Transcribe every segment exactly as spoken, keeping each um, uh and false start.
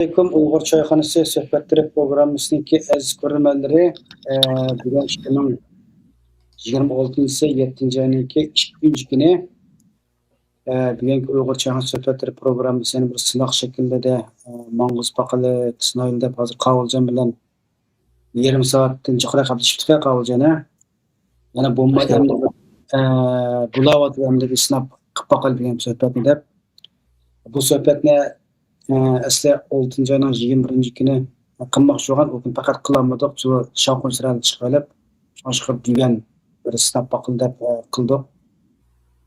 ئەسسالامۇئەلەيكۇم، ئۇيغۇر چايخانىسى سۆھبەتلىرى پروگراممىسىنىڭكى ئەزىز كۆرۈرمەنلىرى، ئە، بۈگۈن ئىككى مىڭ يىگىرمە ئالتىنچى يىلى يەتتىنچى ئاينىڭكى ئىككىنچى كۈنى. ئە، بۈگۈنكى ئۇيغۇر چايخانىسى سۆھبەتلىرى پروگراممىسى يەنە بىر سىناق شەكلىدە، ئە، ماڭغۇزۇپ باقىلى، سىنايلى دەپ ھازىر قاۋۇلجان بىلەن يېرىم سائەتتىن جىقراق گەپلىشىپتىكەن قاۋۇلجان، ھە؟ يەنە بولماي ئەمدى، ئە، بولاۋاتىدۇ ئەمدى بىر سىناپ قىلىپ باقايلى دېگەن سۆھبەتنى دەپ. بۇ سۆھبەتنى، ئە، ئەسلى ئالتىنچى ئاينىڭ يىگىرمە بىرىنچى كۈنى قىلماقچى بولغان، ئۇ كۈنى پەقەت قىلالمىدۇق. شۇ شاۋقۇن سۈرەننى چىقىۋېلىپ، شۇڭا شۇ بۈگۈن بىر سىناپ باقىلى دەپ، ئە، قىلدۇق.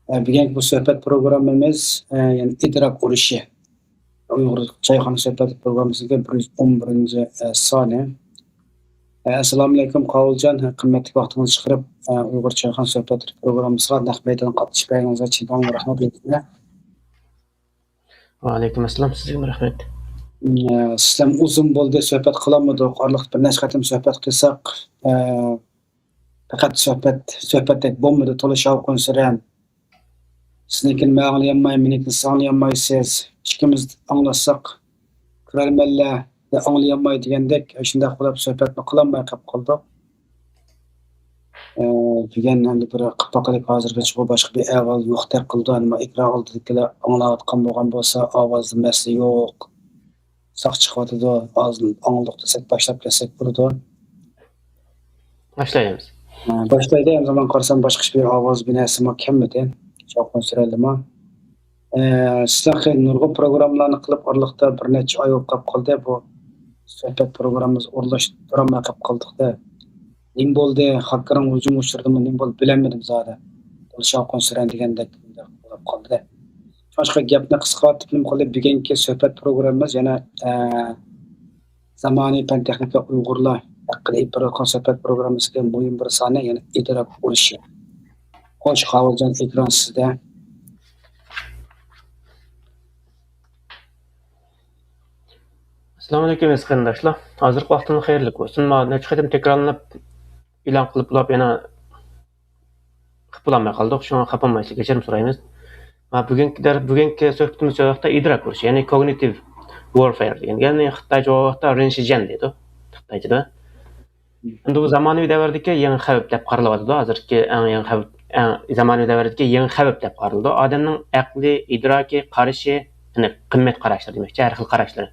ئە، بۈگۈنكى بۇ سۆھبەت پروگراممىمىز، ئە، يەنى ئىدراك ئۇرۇشى. ئۇيغۇر چايخانا سۆھبەت پروگراممىسىنىڭ بىر يۈز ئون بىرىنچى، ئە، سانى. ئە، ئەسسالامۇئەلەيكۇم، قاۋۇلجان. قىممەتلىك ۋاقتىڭىزنى چىقىرىپ، ئە، ئۇيغۇر چايخانا سۆھبەت پروگراممىسىغا نەق مەيدانغا قاتنىشىپ بەرگىنىڭىزگە چىن كۆڭۈلدىن رەھمەت ئېيتىمەن. ۋەئەلەيكۇم ئەسسالام، سىزگىمۇ رەھمەت. ئە، سىلەر ئۇزۇن بولدى، سۆھبەت قىلالمىدۇق. ئارىلىقتا بىر نەچچە قېتىم سۆھبەت قىلساق، ئە، پەقەت سۆھبەت، سۆھبەتتەك بولمىدى، تولا شاۋقۇن سۈرەن. سىزنىڭكىنى مەن ئاڭلىيالماي، مېنىڭكىنى سىز ئاڭلىيالمايسىز. ئىككىمىز ئاڭلاشساق، كۆرەرمەنلەر ئاڭلىيالماي دېگەندەك، شۇنداق قىلىپ سۆھبەتنى قىلالماي قېلىپ قالدۇق. ئە، بۈگۈن ئەمدى بىر قىلىپ باقايلى، ھازىرغىچە باشقا بىر ئەھۋال يوقتەك قىلىدۇ. ئەمما ئېكران ئالدىدىكىلەر ئاڭلاۋاتقان بولغان بولسا، ئاۋازدا مەسىلە يوق. ساق چىقىۋاتىدۇ. ھازىر ئاڭلىدۇق دېسەك، باشلاپ كەتسەك بولىدۇ. باشلايمىز. ھە، باشلايلى. ئەمدى مەن قارىسام، باشقا ھېچبىر ئاۋاز، بىر نەرسىمۇ كەلمىدى. شاۋقۇن سۈرەنلىمۇ. ئە، سىلەر خېلى نۇرغۇن پروگراممىلارنى قىلىپ، ئارىلىقتا بىر نەچچە ئاي بولۇپ قالدى. بۇ سۆھبەت پروگراممىمىزنى ئورۇنلاشتۇرالماي قېلىپ قالدۇق-دە. نېمە بولدى؟ خاككېرنىڭ ھۇجۇمى ئۇچرىدىمۇ، نېمە بولدى؟ بىلەلمىدىم زادى. بۇ شاۋقۇن سۈرەن دېگەندەك بولۇپ قالدى. شۇڭلاشقا گەپنى قىسقارتىپ نېمە قىلدى؟ بۈگۈنكى سۆھبەت پروگراممىمىز يەنە، ئە، زامانىۋى پەن تېخنىكا ئۇيغۇرلار ھەققىدە ئېلىپ بېرىلغان سۆھبەت پروگراممىسىدىكى مۇھىم بىر سانى، يەنى ئىدراك ئۇرۇشى. خوش، قاۋۇلجان، ئېكران سىزدە. ئەسسالامۇئەلەيكۇم، ئەزىز قېرىنداشلار. ھازىرقى ۋاقتىڭلار خەيرلىك بولسۇن. مانا نەچچە قېتىم تەكرارلىنىپ ئېلان قىلىپ بولۇپ يەنە قىلىپ بولالماي قالدۇق. شۇڭا خاپا بولمايسىز، كەچۈرۈم سورايمىز. ھە، بۈگۈنكى دەر-، بۈگۈنكى سۆھبىتىمىز شۇ ۋاقىتتا ئىدراك ئۇرۇشى، يەنى كوگنىتىپ ۋارفېر دېگەن. يەنى خىتايچە بولغان ۋاقىتتا رېنشىجيەن دەيدۇ. خىتايچىدا. ئەمدى بۇ زامانىۋى دەۋردىكى يېڭى خەۋپ دەپ قارىلىۋاتىدۇ. ھازىرقى ئەڭ يېڭى خەۋپ، ئەڭ زامانىۋى دەۋردىكى يېڭى خەۋپ دەپ قارىلىدۇ. ئادەمنىڭ ئەقلى، ئىدراكى، قارىشى، يەنى قىممەت قاراشلىرى دېمەكچى، ھەر خىل قاراشلىرى.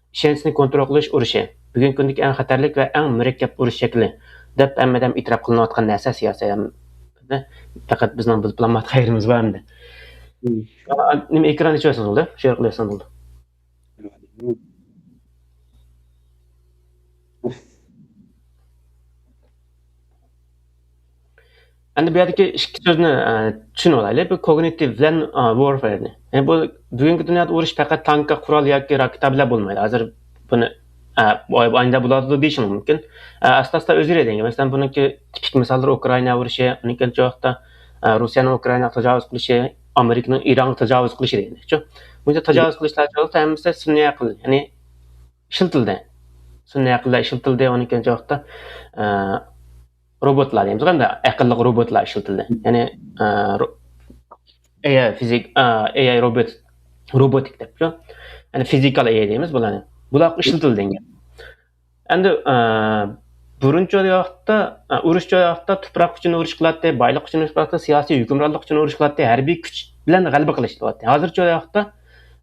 ئىشەنچنى كونترول قىلىش ئۇرۇشى. بۈگۈنكى كۈندىكى ئەڭ خەتەرلىك ۋە ئەڭ مۇرەككەپ ئۇرۇش شەكلى دەپ ھەممىدە ئېتىراپ قىلىنىۋاتقان نەرسە سىياسىي ھەم پەقەت بىزنىڭ بىلىپ بولالمايدىغان خەيرىمىز بار ئەمدى. مم. ئا، نېمە، ئېكران ئېچىۋەتسىڭىز بولدى، شۇ يەرگە قىلىۋەتسىڭىز بولدى. ئەمدى بۇ يەردىكى ئىككى سۆزنى، ئە، چۈشىنىۋالايلى. بۇ كوگنىتىپ بىلەن، ئە، ۋارفېرنى. يەنى بۇ بۈگۈنكى دۇنيادا ئۇرۇش پەقەت تانكا، قورال ياكى راكېتا بىلەن بولمايدۇ. ھازىر بۇنى، ئە، بۇ ئايدا بولىدۇ دېيىشىڭىز مۇمكىن. ئە، ئاستا-ئاستا ئۆزگىرىدۇ. مەسىلەن، بۇنىڭكى تىپىك مىساللىرى ئۇكرائىنا ئۇرۇشى، ئۇنىڭ كېيىن شۇ ۋاقىتتا، ئە، روسىيەنىڭ ئۇكرائىناغا تاجاۋۇز قىلىشى، ئامېرىكىنىڭ ئىرانغا تاجاۋۇز قىلىشى دېگەندەكچۇ. بۇنچە تاجاۋۇز قىلىشلار ھەممىسى سۈنئىي ئەقىل، يەنى ئىشلىتىلدى. سۈنئىي ئەقىللەر ئىشلىتىلدى، ئۇنىڭ كېيىن شۇ ۋاقىتتا، ئە، روبوتلار دەيمىز، قانداق ئەقىللىق روبوتلار ئىشلىتىلدى. يەنى، ئە، رو-، ئەي ئاي فىزىك، ئە، ئەي ئاي روبوت، روبوتىك دەپ شۇ. يەنى فىزىكال ئەي ئاي دەيمىز بۇلارنى. بۇلار ئىشلىتىلدى دېگەن. ئەمدى، ئە، بۇرۇنچە ۋاقىتتا، ئە، ئۇرۇشچە ۋاقىتتا تۇپراق ئۈچۈن ئۇرۇش قىلاتتى، بايلىق ئۈچۈن ئۇرۇش قىلاتتى، سىياسىي ھۆكۈمرانلىق ئۈچۈن ئۇرۇش قىلاتتى، ھەربىي كۈچ بىلەن غەلىبە قىلىش قىلاتتى. ھازىرچە ۋاقىتتا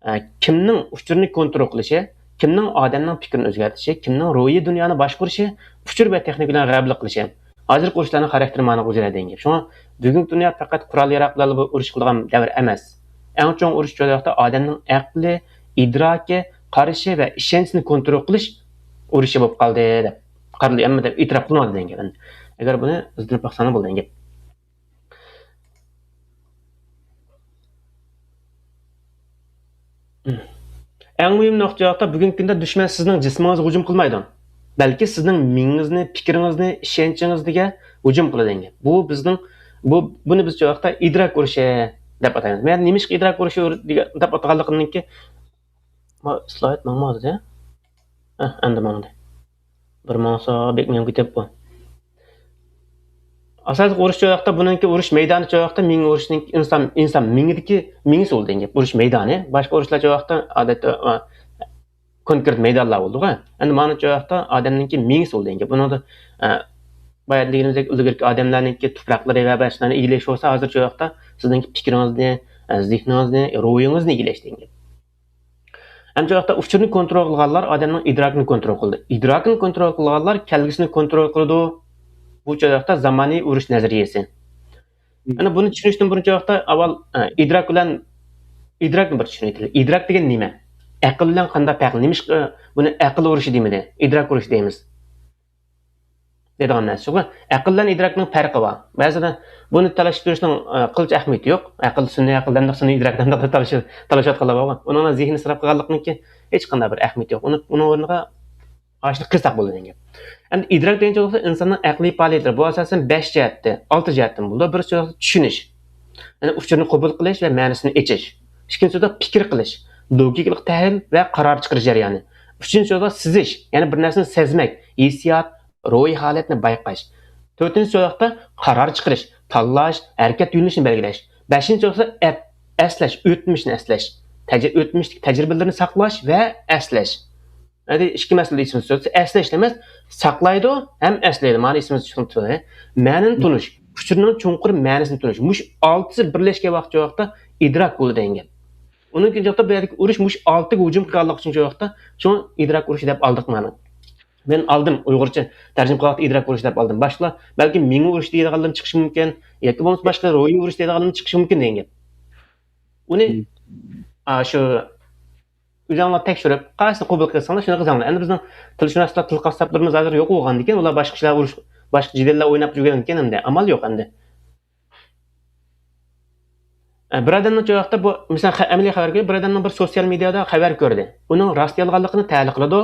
ئە، كىمنىڭ ئۇچۇرنى كونترول قىلىشى، كىمنىڭ ئادەمنىڭ پىكرىنى ئۆزگەرتىشى، كىمنىڭ روھىي دۇنيانى باشقۇرۇشى، ئۇچۇر ۋە تېخنىكا بىلەن غەلىبىلىك قىلىشى. ھازىرقى ئۇرۇشلارنىڭ خاراكتېرى مانا ئۆزگىرە دېگەن گەپ. شۇڭا بۈگۈنكى دۇنيا پەقەت قورال ياراغلارلا ئۇرۇش قىلىدىغان دەۋر ئەمەس. ئەڭ چوڭ ئۇرۇش شۇ ۋاقىتتا ئادەمنىڭ ئەقلى، ئىدراكى، قارىشى ۋە ئىشەنچىنى كونترول قىلىش ئۇرۇشى بولۇپ قالدى دەپ قارىلىدۇ. ھەممە دەپ ئېتىراپ قىلىنىۋالدى دېگەن گەپ. ئەگەر بۇنى ئىزدىنىپ باقساڭلار بولىدىغان گەپ. ئەڭ مۇھىم نۇقتا، بۈگۈنكى كۈندە دۈشمەن سىزنىڭ جىسمىڭىزغا ھۇجۇم قىلمايدۇ، بەلكى سىزنىڭ مېڭىڭىزنى، پىكرىڭىزنى، ئىشەنچىڭىزگە ھۇجۇم قىلىدۇ دېگەن گەپ. بۇ بىزنىڭ، بۇ، بۇنى بىز شۇ ۋاقىتتا ئىدراك ئۇرۇشى دەپ ئاتايمىز. مەن نېمىشقا ئىدراك ئۇرۇشى دەپ ئاتىغانلىقىمنىڭكى، ما، سلايد ماڭمىدى. ھە، ئەمدى ماڭدى. بىر ماڭسا بەك مېڭىپ كېتەتتى بۇ. ئاساسلىق ئۇرۇش شۇ ۋاقىتتا، بۇنىڭكى ئۇرۇش مەيدانى شۇ ۋاقىتتا مېڭە ئۇرۇشنىڭ ئىنسان، ئىنسان مېڭىدىكى، مېڭىسى بولىدۇ دېگەن گەپ. ئۇرۇش مەيدانى. باشقا ئۇرۇشلار شۇ ۋاقىتتا ئادەتتە، ئا، كونكرېت مەيدانلار بولىدىغۇ. ئەمدى مانىچۇ ۋاقىتتا ئادەمنىڭكى مىڭىسى بولىدۇ دېگەن گەپ. بۇنىڭدا، ئە، بايا دېگىنىمىزدەك ئىلگىرىكى ئادەملەرنىڭكى تۇپراقلىرى ۋە باشقىلارنى ئىگىلەش بولسا، ھازىرچۇ ۋاقىتتا سىزنىڭكى پىكرىڭىزنى، ئە، زېھنىڭىزنى، روھىڭىزنى ئىگىلەش دېگەن گەپ. ئەمدى ۋاقىتتا ئۇچۇرنى كونترول قىلغانلار ئادەمنىڭ ئىدراكىنى كونترول قىلىدۇ. ئىدراكىنى كونترول قىلغانلار كەلگۈسىنى كونترول قىلىدۇ. بۇ چاغ ۋاقىتتا زامانىي ئۇرۇش نەزەرىيەسى. مم. ئەنە بۇنى چۈشىنىشتىن بۇرۇن چاغ ۋاقىتتا ئاۋۋال، ئە، ئىدراك بىلەن، ئىدراكنى بىر چۈشىنىۋېتەيلى. ئىدراك دېگەن نېمە؟ ئەقىل بىلەن قانداق پەرقى؟ نېمىشقا بۇنى ئەقىل ئۇرۇشى دېمىدى؟ ئىدراك ئۇرۇشى دەيمىز. دەيدىغان نەرسە شۇ. ئەقىل بىلەن ئىدراكنىڭ پەرقى بار. بەزىدە بۇنى تالىشىپ تۇرۇشنىڭ، ئە، قىلچە ئەھمىيىتى يوق. ئەقىل، سۈنئىي ئەقىل دەمدۇق، سۈنئىي ئىدراك دەمدۇق تالىشىپ، تالىشىۋاتقانلار بارغۇ. ئۇنىڭ بىلەن زېھنى ئىسراپ قىلغانلىقنىڭكى ھېچقانداق بىر ئەھمىيىتى يوق. ئۇنى، ئۇنىڭ ئورنىغا ئاشۇنى قىلساق بولىدۇ دېگەن گەپ. ئەمدى ئىدراك دېگەن چاغدا ئىنساننىڭ ئەقلىي پائالىيەتلىرى، بۇ ئاساسەن بەش جەھەتتىن، ئالتە جەھەتتىن بولىدۇ. بىرىنچى چۈشىنىش. يەنى ئۇچۇرنى قوبۇل قىلىش ۋە مەنىسىنى ئېچىش. ئىككىنچى سۆزدە پىكىر قىلىش، لوگىكىلىق تەھلىل ۋە قارار چىقىرىش جەريانى. ئۈچىنچى سۆزدە سېزىش، يەنى بىر نەرسىنى سەزمەك، ھېسسىيات، روھىي ھالەتنى بايقاش. تۆتىنچى سۆزدە قارار چىقىرىش، تاللاش، ھەرىكەت يۆنىلىشىنى بەلگىلەش. بەشىنچى سۆزدە ئەپ-، ئەسلەش، ئۆتمۈشنى ئەسلەش، تەج-، ئۆتمۈشتىكى تەجرىبىلىرىنى ساقلاش ۋە ئەسلەش. ھەدە ئىككى مەسىلىدە ئېسىمىزدە تۇرسا، ئەسلەش دېمەس، ساقلايدۇ ھەم ئەسلەيدۇ. مانا ئېسىمىزدە چىقىپ تۇرىدۇ. مەنىنى تونۇش، ئۇچۇرنىڭ چوڭقۇر مەنىسىنى تونۇش. مۇشۇ ئالتىسى بىرلەشكەن ۋاقىت شۇ ۋاقىتتا ئىدراك بولىدۇ دېگەن گەپ. ئۇنىڭ كېيىن چاغدا بۇ يەردىكى ئۇرۇش مۇشۇ ئالتىگە ھۇجۇم قىلغانلىقى ئۈچۈن شۇ ۋاقىتتا شۇ ئىدراك ئۇرۇشى دەپ ئالدۇق مانا. مەن ئالدىم ئۇيغۇرچە تەرجىمە قىلغان ۋاقىتتا ئىدراك ئۇرۇشى دەپ ئالدىم. باشقىلار بەلكىم مېڭە ئۇرۇشى دەيدىغانلىرىمۇ چىقىشى مۇمكىن. ياكى بولمىسا باشقا روھىي ئۇرۇش دەيدىغانلىرىمۇ چىقىشى مۇمكىن دېگەن گەپ. ئۇنى، مم. ئا، شۇ ئۆزۈڭلار تەكشۈرۈپ، قايسىنى قوبۇل قىلساڭلار، شۇنى قىلساڭلار. ئەمدى بىزنىڭ تىلشۇناسلار، تىل قاسساپلىرىمىز ھازىر يوق بولغاندىكىن، ئۇلار باشقا كىشىلەر ئۇرۇش، باشقا جېدەللەر ئويناپ يۈرگەندىكىن، ئەمدى ئامال يوق ئەمدى. ئە، بىر ئادەمنىڭ شۇ ۋاقىتتا بۇ، مىسال، خە-، ئەمەلىي خەۋەر كۆرۈپ، بىر ئادەمنىڭ بىر سوتسىيال مېدىيادا خەۋەر كۆردى. ئۇنىڭ راست يالغانلىقىنى تەھلىل قىلىدۇ،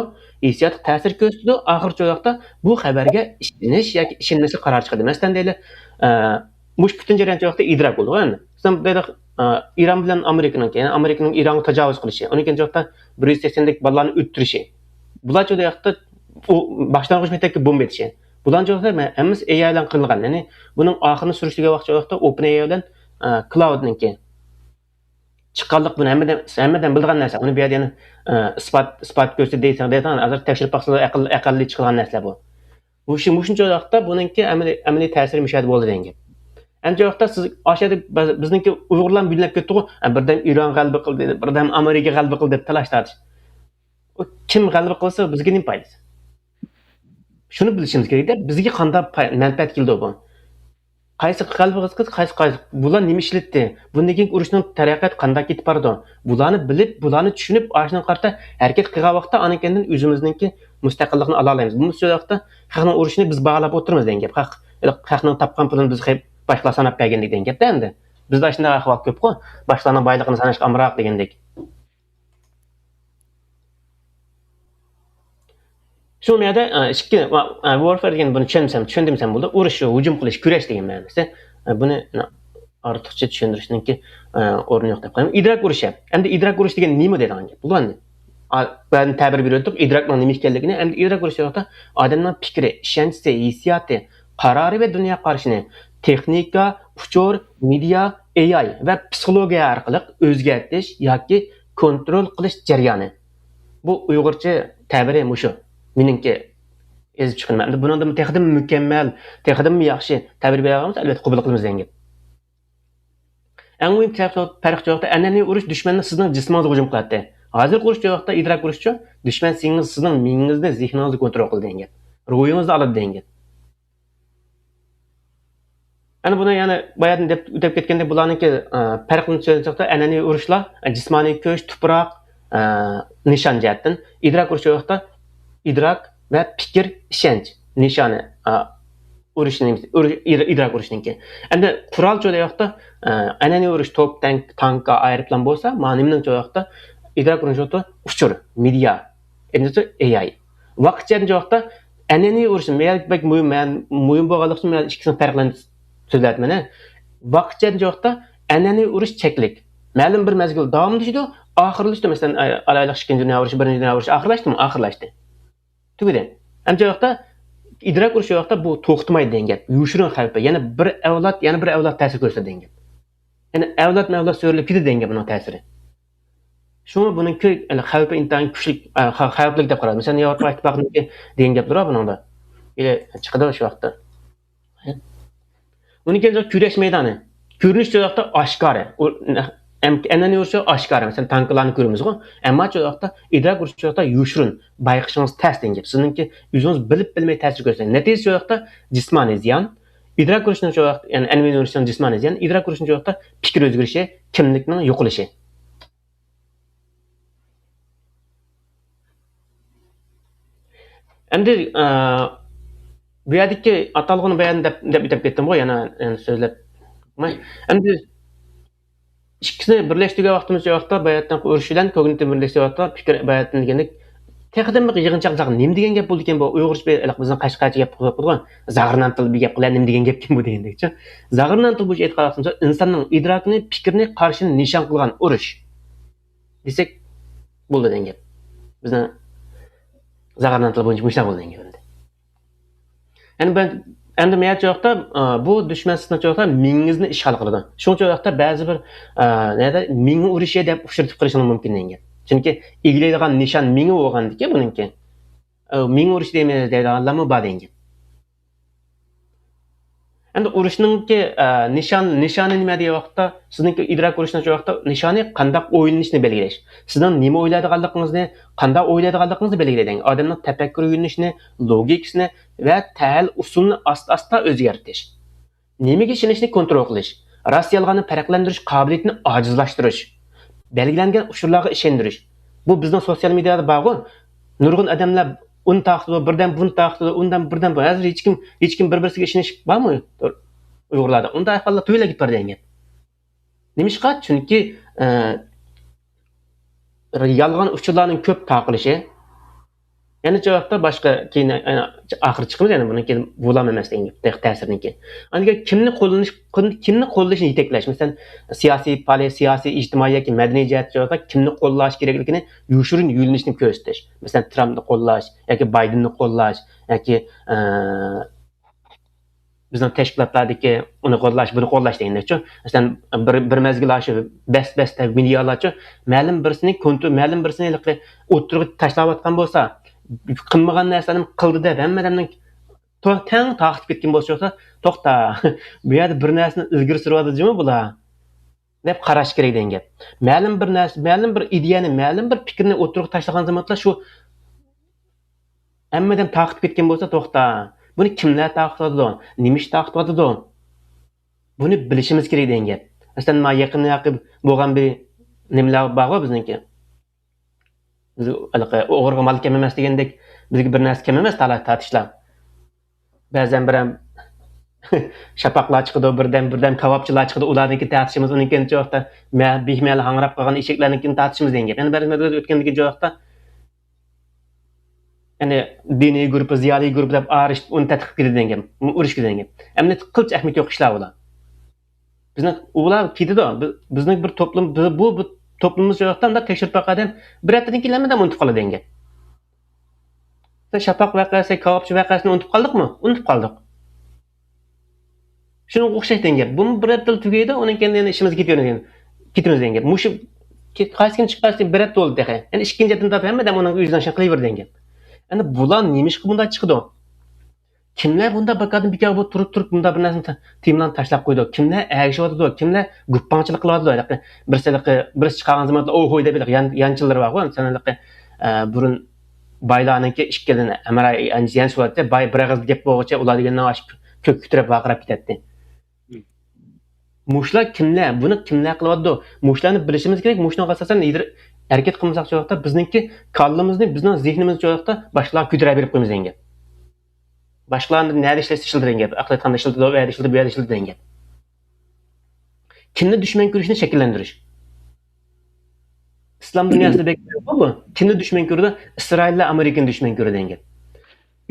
ھېسسىياتقا تەسىر كۆرسىتىدۇ، ئاخىرى شۇ ۋاقىتتا بۇ خەۋەرگە ئىشىنىش ياكى ئىشەنمەسلىك قارارى چىقىدۇ. مەسىلەن، دەيلى، ئە، مۇشۇ پۈتۈن جەريان شۇ ۋاقىتتا ئىدراك بولىدۇ. مىسال، دەيلى، ئە، ئىران بىلەن ئامېرىكىنىڭكى، يەنى ئامېرىكىنىڭ ئىرانغا تاجاۋۇز قىلىشى، ئۇنىڭ كېيىن شۇ ۋاقىتتا بىر يۈز سەكسەندەك بالىلارنى ئۆلتۈرۈشى. بۇلار شۇ ۋاقىتتا ئۇ باشلانغۇچ مەكتەپكە بومبا ئېتىشى. بۇلارنى شۇ ۋاقىتتا ھەممىسى ئېئاي بىلەن قىلىنغان. يەنى بۇنىڭ ئاخىرىنى سۈرۈشتۈرگەن ۋاقىت شۇ ۋاقىتتا ئوپېن ئېئاي بىلەن، ئە، كلاودنىڭكى چىققانلىق بۇنى ھەممىدىن، ھەممىدىن بىلىدىغان نەرسە. ئۇنى بۇ يەردە يەنە، ئە، ئىسپات، ئىسپات كۆرسىتىپ دەيسەن، دەيسەن، ھازىر تەكشۈرۈپ باقسىلا ئەقىل، ئەقەللىي چىقىدىغان نەرسىلەر بۇ. مۇشۇ، مۇشۇنچە ۋاقىتتا بۇنىڭكى ئەمەلىي، ئەمەلىي تەسىرى مۇشۇ يەردە بولدى دېگەن گەپ. ئەمدى شۇ ۋاقىتتا سىز ئاشۇ يەردە بىز-، بىزنىڭكى ئۇيغۇرلار بىلىنىپ كەتتىغۇ، ئە، بىردەم ئىران غەلىبە قىلدى، بىردەم ئامېرىكا غەلىبە قىلدى دەپ تالاش تارتىش. ئۇ كىم غەلىبە قىلسا بىزگە نېمە پايدىسى؟ شۇنى بىلىشىمىز كېرەكتە، بىزگە قانداق پاي-، مەنپەئەت كېلىدۇ بۇ؟ قايسى غەلىبە قىلسا، قايسى، قايسى، بۇلار نېمە ئىشلەتتى؟ بۇندىن كېيىنكى ئۇرۇشنىڭ تەرەققىياتى قانداق كېتىپ بارىدۇ؟ بۇلارنى بىلىپ، بۇلارنى چۈشىنىپ، ئاشۇنىڭغا قارىتا ھەرىكەت قىلغان ۋاقىتتا، ئاندىن كېيىن ئۆزىمىزنىڭكى مۇستەقىللىقىنى ئالالايمىز. بۇ مۇشۇ ۋاقىتتا خەقنىڭ ئۇرۇشىنى بىز باھالاپ ئولتۇرىمىز دېگەن گەپ. خەق، خەقنىڭ تاپقان پۇلىنى بىز خەي-، باشقىلار ساناپ بەرگەندەك دېگەن گەپتە ئەمدى. بىزدە ئاشۇنداق ئەھۋال كۆپقۇ، باشقىلارنىڭ بايلىقىنى ساناشقا ئامراق دېگەندەك. شۇ يەردە، ئە، ئىككى، ۋا-، ئە، ۋورفېر دېگەن بۇنى چۈشەنمىسەم، چۈشەندۈرمىسەم بولىدۇ. ئۇرۇش، ھۇجۇم قىلىش، كۈرەش دېگەن مەنىسى. ئە، بۇنى، ئە، ئارتۇقچە چۈشەندۈرۈشنىڭكى، ئە، ئورنى يوق دەپ قارايمەن. ئىدراك ئۇرۇشى. ئەمدى ئىدراك ئۇرۇشى دېگەن نېمە دەيدىغان گەپ؟ بۇلار نېمە؟ ئا، بەزىدىن تەبىر بېرىۋەتتۇق ئىدراكنىڭ نېمە ئىكەنلىكىنى. ئەمدى ئىدراك ئۇرۇشى ۋاقىتتا ئادەمنىڭ پىكرى، ئىشەنچىسى، ھېسسىياتى، قارارى ۋە دۇنيا قارىشىنى تېخنىكا، ئۇچۇر، مېدىيا، ئېئاي ۋە پسىخولوگىيە ئارقىلىق ئۆزگەرتىش ياكى كونترول قىلىش جەريانى. بۇ ئۇيغۇرچە تەبىرى مۇشۇ. مېنىڭكى يېزىپ چىققىنىم. ئەمدى بۇنىڭدىن تېخىدىن مۇكەممەل، تېخىدىن ياخشى تەبىر بېرەلىسە، ئەلۋەتتە قوبۇل قىلىمىز دېگەن گەپ. ئەڭ مۇھىم تەرەپ، پەرق شۇ ۋاقىتتا ئەنئەنىۋى ئۇرۇش دۈشمەننىڭ سىزنىڭ جىسمىڭىزغا ھۇجۇم قىلاتتى. ھازىرقى ئۇرۇش شۇ ۋاقىتتا ئىدراك ئۇرۇشچۇ، دۈشمەن سىزنىڭ، سىزنىڭ مېڭىڭىزنى، زېھنىڭىزنى كونترول قىلىدۇ دېگەن گەپ. روھىڭىزنى ئالىدۇ دېگەن گەپ. ئەنە بۇنى يەنە بايادىن دەپ، ئۆتۈپ كەتكەندەك بۇلارنىڭكى، ئە، پەرقىنى سۆزلىسەكتە، ئەنئەنىۋى ئۇرۇشلار، ئە، جىسمانىي كۈچ، تۇپراق، ئە، نىشان جەھەتتىن. ئىدراك ئۇرۇشى ۋاقىتتا ئىدراك ۋە پىكىر، ئىشەنچ نىشانى، ئە، ئۇرۇشنى، ئۇرۇش، ئىدراك ئۇرۇشنىڭكى. ئەمدى قورال چوغدا ۋاقىتتا، ئە، ئەنئەنىۋى ئۇرۇش توپ، تانك، تانكا، ئايروپىلان بولسا، مانا نېمىنىڭ چوغدا ۋاقىتتا ئىدراك ئۇرۇشى ۋاقىتتا ئۇچۇر، مېدىيا، ئەمدى ئېئاي. ۋاقىت جەريانى جاۋابتا ئەنئەنىۋى ئۇرۇش، مەن بەك مۇھىم، مەن مۇھىم بولغانلىقى ئۈچۈن مەن ئىككىسىنى پەرقلەندۈرۈپ سۆزلەۋاتىمەن. ۋاقىت جەريانى جاۋابتا ئەنئەنىۋى ئۇرۇش چەكلىك. مەلۇم بىر مەزگىل داۋاملىشىدۇ، ئاخىرلىشىدۇ. مەسىلەن، ئاي-، ئالايلۇق، ئىككىنچى دۇنيا ئۇرۇشى، بىرىنچى دۇنيا ئۇرۇشى ئاخىرلاشتىمۇ؟ ئاخىرلاشتى. تۈگىدى. ئەمدى جاۋابتا ئىدراك ئۇرۇشى جاۋابتا بۇ توختىمايدۇ دېگەن گەپ. يوشۇرۇن خەۋپى. يەنە بىر ئەۋلاد، يەنە بىر ئەۋلاد تەسىر كۆرسىتىدۇ دېگەن گەپ. يەنى ئەۋلادمۇ ئەۋلاد سۆرىلىپ كېتىدۇ دېگەن گەپ بۇنىڭ تەسىرى. شۇڭا بۇنىڭكى خەۋپى ئىنتايىن كۈچلۈك، خەۋپلىك دەپ قارايدۇ. مەسىلەن، ياۋروپا ئىتتىپاقىنىڭكى دېگەن گەپ بار بۇنىڭدا. ئېلى چىقىدۇ شۇ ۋاقىتتا. بۇنىڭكى كۈرەش مەيدانى. كۆرۈنۈش شۇ ۋاقىتتا ئاشكارا. ئەنئەنىۋى ئۇرۇشى ئاشكارا. مەسىلەن، تانكىلارنى كۆرىمىزغۇ. ئەمما شۇ ۋاقىتتا ئىدراك ئۇرۇشى شۇ ۋاقىتتا يوشۇرۇن. بايقىشىڭىز تەس دېگەن گەپ. سىزنىڭكى ئۆزىڭىز بىلىپ بىلمەي تەسىر كۆرسەتكەن. نەتىجىسى شۇ ۋاقىتتا جىسمانىي زىيان. ئىدراك ئۇرۇشىنىڭ شۇ ۋاقىت، يەنى ئەنئەنىۋى ئۇرۇشىنىڭ جىسمانىي زىيان. ئىدراك ئۇرۇشىنىڭ شۇ ۋاقىتتا پىكىر ئۆزگىرىشى، كىملىكنىڭ يوقىلىشى. ئەمدى، ئە، بۇ يەردىكى ئاتالغۇنى بايان دەپ، دەپ ئۆتۈپ كەتتىمغۇ، يەنە، يەنە سۆزلەپ. ئەمدى ئىككىسىنى بىرلەشتۈرگەن ۋاقتىمىز شۇ ۋاقىتتا باياتىنقى ئۇرۇش بىلەن كوگنىتىپ بىرلەشتۈرگەن ۋاقىتتا پىكىر باياتىن دېگەندەك تېخىدىن بىر يىغىنچاق نېمە دېگەن گەپ بولىدىكەن بۇ ئۇيغۇرچە بىر بىزنىڭ قەشقەرچە گەپ قىلىپ قويغان زاغرىنان تىل بىر گەپ قىلە نېمە دېگەن گەپكەن بۇ دېگەندەكچۇ. زاغرىنان تىل بويىچە ئېيتقان ۋاقتىمىزدا ئىنساننىڭ ئىدراكىنى، پىكرىنى، قارىشىنى نىشان قىلغان ئۇرۇش. دېسەك بولىدۇ دېگەن گەپ. بىزنىڭ زاغرىنان تىلى بويىچە مۇشۇنداق بولىدۇ دېگەن گەپ ئەمدى. يەنى بىر، ئەمدى مەن چاغدا، ئا، بۇ دۈشمەن سىزنىڭ چاغدا مېڭىڭىزنى ئىشغال قىلىدۇ. شۇڭا چاغدا بەزى بىر، ئا، نەدە مېڭە ئۇرۇشى دەپ ئۇچرىتىپ قېلىشىڭىز مۇمكىن دېگەن گەپ. چۈنكى ئىگىلەيدىغان نىشان مېڭە بولغاندىكىن بۇنىڭكى. ئا، مېڭە ئۇرۇشى دەيمىز دەيدىغانلارمۇ بار دېگەن گەپ. ئەمدى ئۇرۇشنىڭكى، ئە، نىشان، نىشانى نېمە دېگەن ۋاقىتتا، سىزنىڭكى ئىدراك ئۇرۇشنىڭ شۇ ۋاقىتتا نىشانى قانداق ئويلىنىشنى بەلگىلەش. سىزنىڭ نېمە ئويلايدىغانلىقىڭىزنى، قانداق ئويلايدىغانلىقىڭىزنى بەلگىلەيدۇ. ئادەمنىڭ تەپەككۇر يۆنىلىشىنى، لوگىكىسىنى ۋە تەھلىل ئۇسۇلىنى ئاستا-ئاستا ئۆزگەرتىش. نېمىگە ئىشىنىشنى كونترول قىلىش. راست-يالغاننى پەرقلەندۈرۈش قابىلىيىتىنى ئاجىزلاشتۇرۇش. بەلگىلەنگەن ئۇچۇرلارغا ئىشەندۈرۈش. بۇ بىزنىڭ سوتسىيال مېدىيادا بارغۇ. نۇرغۇن ئادەملەر ئۇنى تارقىتىدۇ، بىردەم بۇنى تارقىتىدۇ، ئۇندىن بىردەم بۇ. ھازىر ھېچكىم، ھېچكىم بىر-بىرسىگە ئىشىنىش بارمۇ ئۇيغۇرلاردا؟ ئۇنداق ئەھۋاللار تۈگىلەپ كېتىپ بارىدۇ دېگەن گەپ. نېمىشقا؟ چۈنكى، ئە، يالغان ئۇچۇرلارنىڭ كۆپ تارقىلىشى. يەنە چاغدا باشقا كېيىن، ئە، ئاخىرى چىقىمىز، يەنە بۇنىڭ كېيىن بولام ئەمەس دېگەن گەپ، تەسىرىنىڭكى. ئاندىن كېيىن كىمنى قوللىنىش، كىمنى قوللىشىنى يېتەكلەش. مەسىلەن، سىياسىي پائالىيەت، سىياسىي، ئىجتىمائىي ياكى مەدەنىي جەھەتتە چاغدا كىمنى قوللاش كېرەكلىكىنى يوشۇرۇن يۆنىلىشنى كۆرسىتىش. مەسىلەن، ترامپنى قوللاش ياكى بايدېننى قوللاش ياكى، ئە، بىزنىڭ تەشكىلاتلاردىكى ئۇنى قوللاش، بۇنى قوللاش دېگەندەكچۇ. مەسىلەن، بىر، بىر مەزگىل ئاشۇ بەس، بەس دەپ مېدىيالارچۇ مەلۇم بىرسىنى كونتر-، مەلۇم بىرسىنى ھېلىقى ئوتتۇرىغا تاشلاۋاتقان بولسا، قىلمىغان نەرسىلەرنى قىلدى دەپ ھەممە ئادەمنىڭ تو-، تەڭ تارقىتىپ كەتكەن بولسا، توختا، بۇ يەردە بىر نەرسىنى ئىلگىرى سۈرۈۋاتىدۇ جۇمۇ بۇلار دەپ قاراش كېرەك دېگەن گەپ. مەلۇم بىر نەرسە، مەلۇم بىر ئىدىيەنى، مەلۇم بىر پىكىرنى ئوتتۇرىغا تاشلىغان زاماندا شۇ ھەممە ئادەم تارقىتىپ كەتكەن بولسا، توختا، بۇنى كىملەر تارقىتىۋاتىدۇ؟ نېمە ئىش تارقىتىۋاتىدۇ؟ بۇنى بىلىشىمىز كېرەك دېگەن گەپ. مەسىلەن، ما يېقىندا بولغان بىر نېمىلەر بارغۇ بىزنىڭكى. بىز ھېلىقى ئوغرىغا مال كەم ئەمەس دېگەندەك، بىزگە بىر نەرسە كەم ئەمەس تالا-، تارتىشلار. بەزەن بىرەم شاپاقلار چىقىدۇ، بىردەم، بىردەم كاۋاپچىلار چىقىدۇ، ئۇلارنىڭكىنى تارتىشىمىز، ئۇنىڭ كېيىن چوقتا مە-، بىمەلە ھاڭراپ قالغان ئېشەكلەرنىڭكىنى تارتىشىمىز دېگەن گەپ. يەنە بەزى مەزگىلدە ئۆتكەندىكى چوقتا، يەنى دىنىي گۇرۇپپا، زىيالىي گۇرۇپپا دەپ ئايرىشىپ، ئۇنى تەتقىق قىلىدۇ دېگەن گەپ، ئۇرۇش دېگەن گەپ. ئەمەلىيەتتە قىلچە ئەھمىيىتى يوق ئىشلار بۇلار. بىزنىڭ ئۇلار كېتىدۇ. بىز، بىزنىڭ بىر توپلۇم، بىز، بۇ، بۇ توپلۇمىمىز شۇ ۋاقىتتا مۇنداق تەكشۈرۈپ باققان ئادەم بىر ھەپتىدىن كېيىن ھەممىدىن ئۇنتۇپ قالىدۇ دېگەن گەپ. شاپاق ۋەقەسى، كاۋاپچى ۋەقەسىنى ئۇنتۇپ قالدۇقمۇ؟ ئۇنتۇپ قالدۇق. شۇنىڭغا ئوخشاش دېگەن گەپ. بۇمۇ بىر ھەپتىلا تۈگەيدۇ، ئۇنىڭ كېيىن يەنە ئىشىمىزغا كېتىۋېرىمىز دېگەن. كېتىمىز دېگەن گەپ. مۇشۇ قايسى كۈنى چىقارسا بىر ھەپتە بولدى تېخى. يەنە ئىككىنچى ھەپتىدىن تارتىپ ھەممە ئادەم ئۇنىڭ ئۆزىنىڭ ئىشىنى قىلىۋېرىدۇ دېگەن گەپ. ئەمدى بۇلار نېمىشقا بۇنداق چىقىدۇ؟ كىملەر بۇنداق بىكاردىن بىكارغا بۇ تۇرۇپ، تۇرۇپ بۇنداق بىر نەرسىنى تا-، تېمىلارنى تاشلاپ قويىدۇ؟ كىملەر ئەگىشىۋاتىدۇ؟ كىملەر گۇپپاڭچىلىق قىلىۋاتىدۇ؟ ھېلىقى بىرسى، ھېلىقى بىرسى چىقارغان زاماندا ئوھوي دەپ ھېلىقى يان-، يانچىلىرى بارغۇ، سەن ھېلىقى، ئە، بۇرۇن بايلارنىڭكى ئىككىدىن ھەمراھ يانچىلىۋاتاتتى. باي بىر ئېغىز گەپ بولغۇچە ئۇلار دېگەننىڭ ئاشۇ كۆككە كۆتۈرۈپ ۋارقىراپ كېتەتتى. مۇشۇلار كىملەر؟ بۇنى كىملەر قىلىۋاتىدۇ؟ مۇشۇلارنى بىلىشىمىز كېرەك. مۇشۇنىڭغا ئاساسەن ھەرىكەت قىلمىساق، شۇ ۋاقىتتا بىزنىڭكى كاللىمىزنى، بىزنىڭ زېھنىمىزنى شۇ ۋاقىتتا باشقىلارغا كۆتۈرۈپ بېرىپ قويىمىز دېگەن گەپ. باشقىلارنى نەدە ئىشلەتسە ئىشلىتىدۇ دېگەن گەپ. ئەقلىيەتخانىدا ئىشلىتىدۇ، ئۇ يەردە ئىشلىتىدۇ، بۇ يەردە ئىشلىتىدۇ دېگەن گەپ. كىمنى دۈشمەن كۆرۈشنى شەكىللەندۈرۈش. ئىسلام دۇنياسىدا بەك بۇ. كىمنى دۈشمەن كۆرىدۇ؟ ئىسرائىللار ئامېرىكىنى دۈشمەن كۆرىدۇ دېگەن گەپ.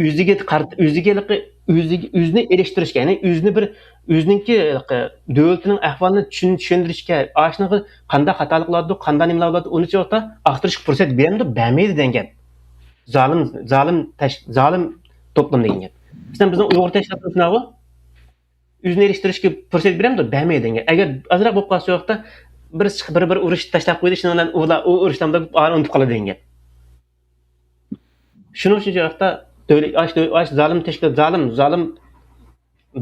ئۆزىگە قارىتا، ئۆزىگە ھېلىقى، ئۆزىگە، ئۆزىنى ئېلىشتۇرۇشقا، يەنى ئۆزىنى بىر، ئۆزىنىڭكى ھېلىقى دۆلىتىنىڭ ئەھۋالىنى چۈشەن-، چۈشەندۈرۈشكە، ئاشۇنىڭغا قانداق خاتالىقلار بولىدۇ، قانداق نېمىلەر بولىدۇ، ئۇنى چوقتا ئاختۇرۇشقا پۇرسەت بېرەمدۇ؟ بەرمەيدۇ دېگەن گەپ. زالىم، زالىم تەش-، زالىم توپلام دېگەن گەپ. مەسىلەن، بىزنىڭ ئۇيغۇر تەشكىلاتىمىز شۇنداقغۇ؟ ئۆزىنى ئېلىشتۇرۇشقا پۇرسەت بېرەمدۇ؟ بەرمەيدۇ دېگەن گەپ. ئەگەر ئازراق بولۇپ قالسا، شۇ ۋاقىتتا بىر، بىر، بىر ئۇرۇش تاشلاپ قويدى، شۇنىڭ بىلەن ئۇلار ئۇ ئۇرۇشلاردا ئاران ئۇنتۇپ قالىدۇ دېگەن گەپ. شۇنىڭ ئۈچۈن شۇ ۋاقىتتا دۆلەت، ئاش، ئاش زالىم تەشكىلات، زالىم، زالىم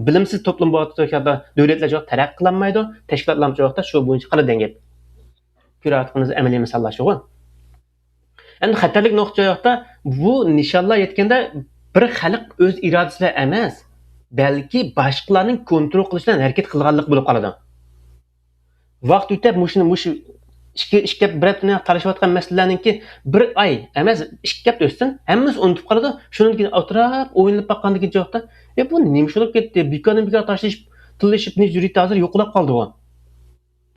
بىلىمسىز توپلۇم بولۇپ تۇرۇش ۋاقتىدا دۆلەتلەر شۇ ۋاقىت تەرەققىي قىلالمايدۇ، تەشكىلاتلار شۇ ۋاقىتتا شۇ بويىچە قىلىدۇ دېگەن گەپ. كۆرۈۋاتقىنىمىز ئەمەلىي مىساللار شۇغۇ. ئەمدى خەتەرلىك نۇقتا شۇ ۋاقىتتا بۇ نىشانلار يەتكەندە بىر خەلق ئۆز ئىرادىسى بىلەن ئەمەس، بەلكى باشقىلارنىڭ كونترول قىلىشى بىلەن ھەرىكەت قىلغانلىق بولۇپ قالىدۇ. ۋاقىت ئۆتۈپ، مۇشۇنى، مۇشۇ ئىككى، ئىككى ھەپتە، بىر ھەپتىدىن تارتىشىۋاتقان مەسىلىلەرنىڭكى بىر ئاي ئەمەس، ئىككى ھەپتە ئۆتسۇن، ھەممىسى ئۇنتۇپ قالىدۇ. شۇنىڭدىن كېيىن ئولتۇرۇپ ئويلىنىپ باققاندىن كېيىن شۇ ۋاقىتتا، «ئە، بۇ نېمە ئىش بولۇپ كەتتى؟ بىكاردىن بىكار تاشلىشىپ، تىللىشىپ، نېمە يۈرىكى ھازىر يوقىلاپ قالدىغۇ؟»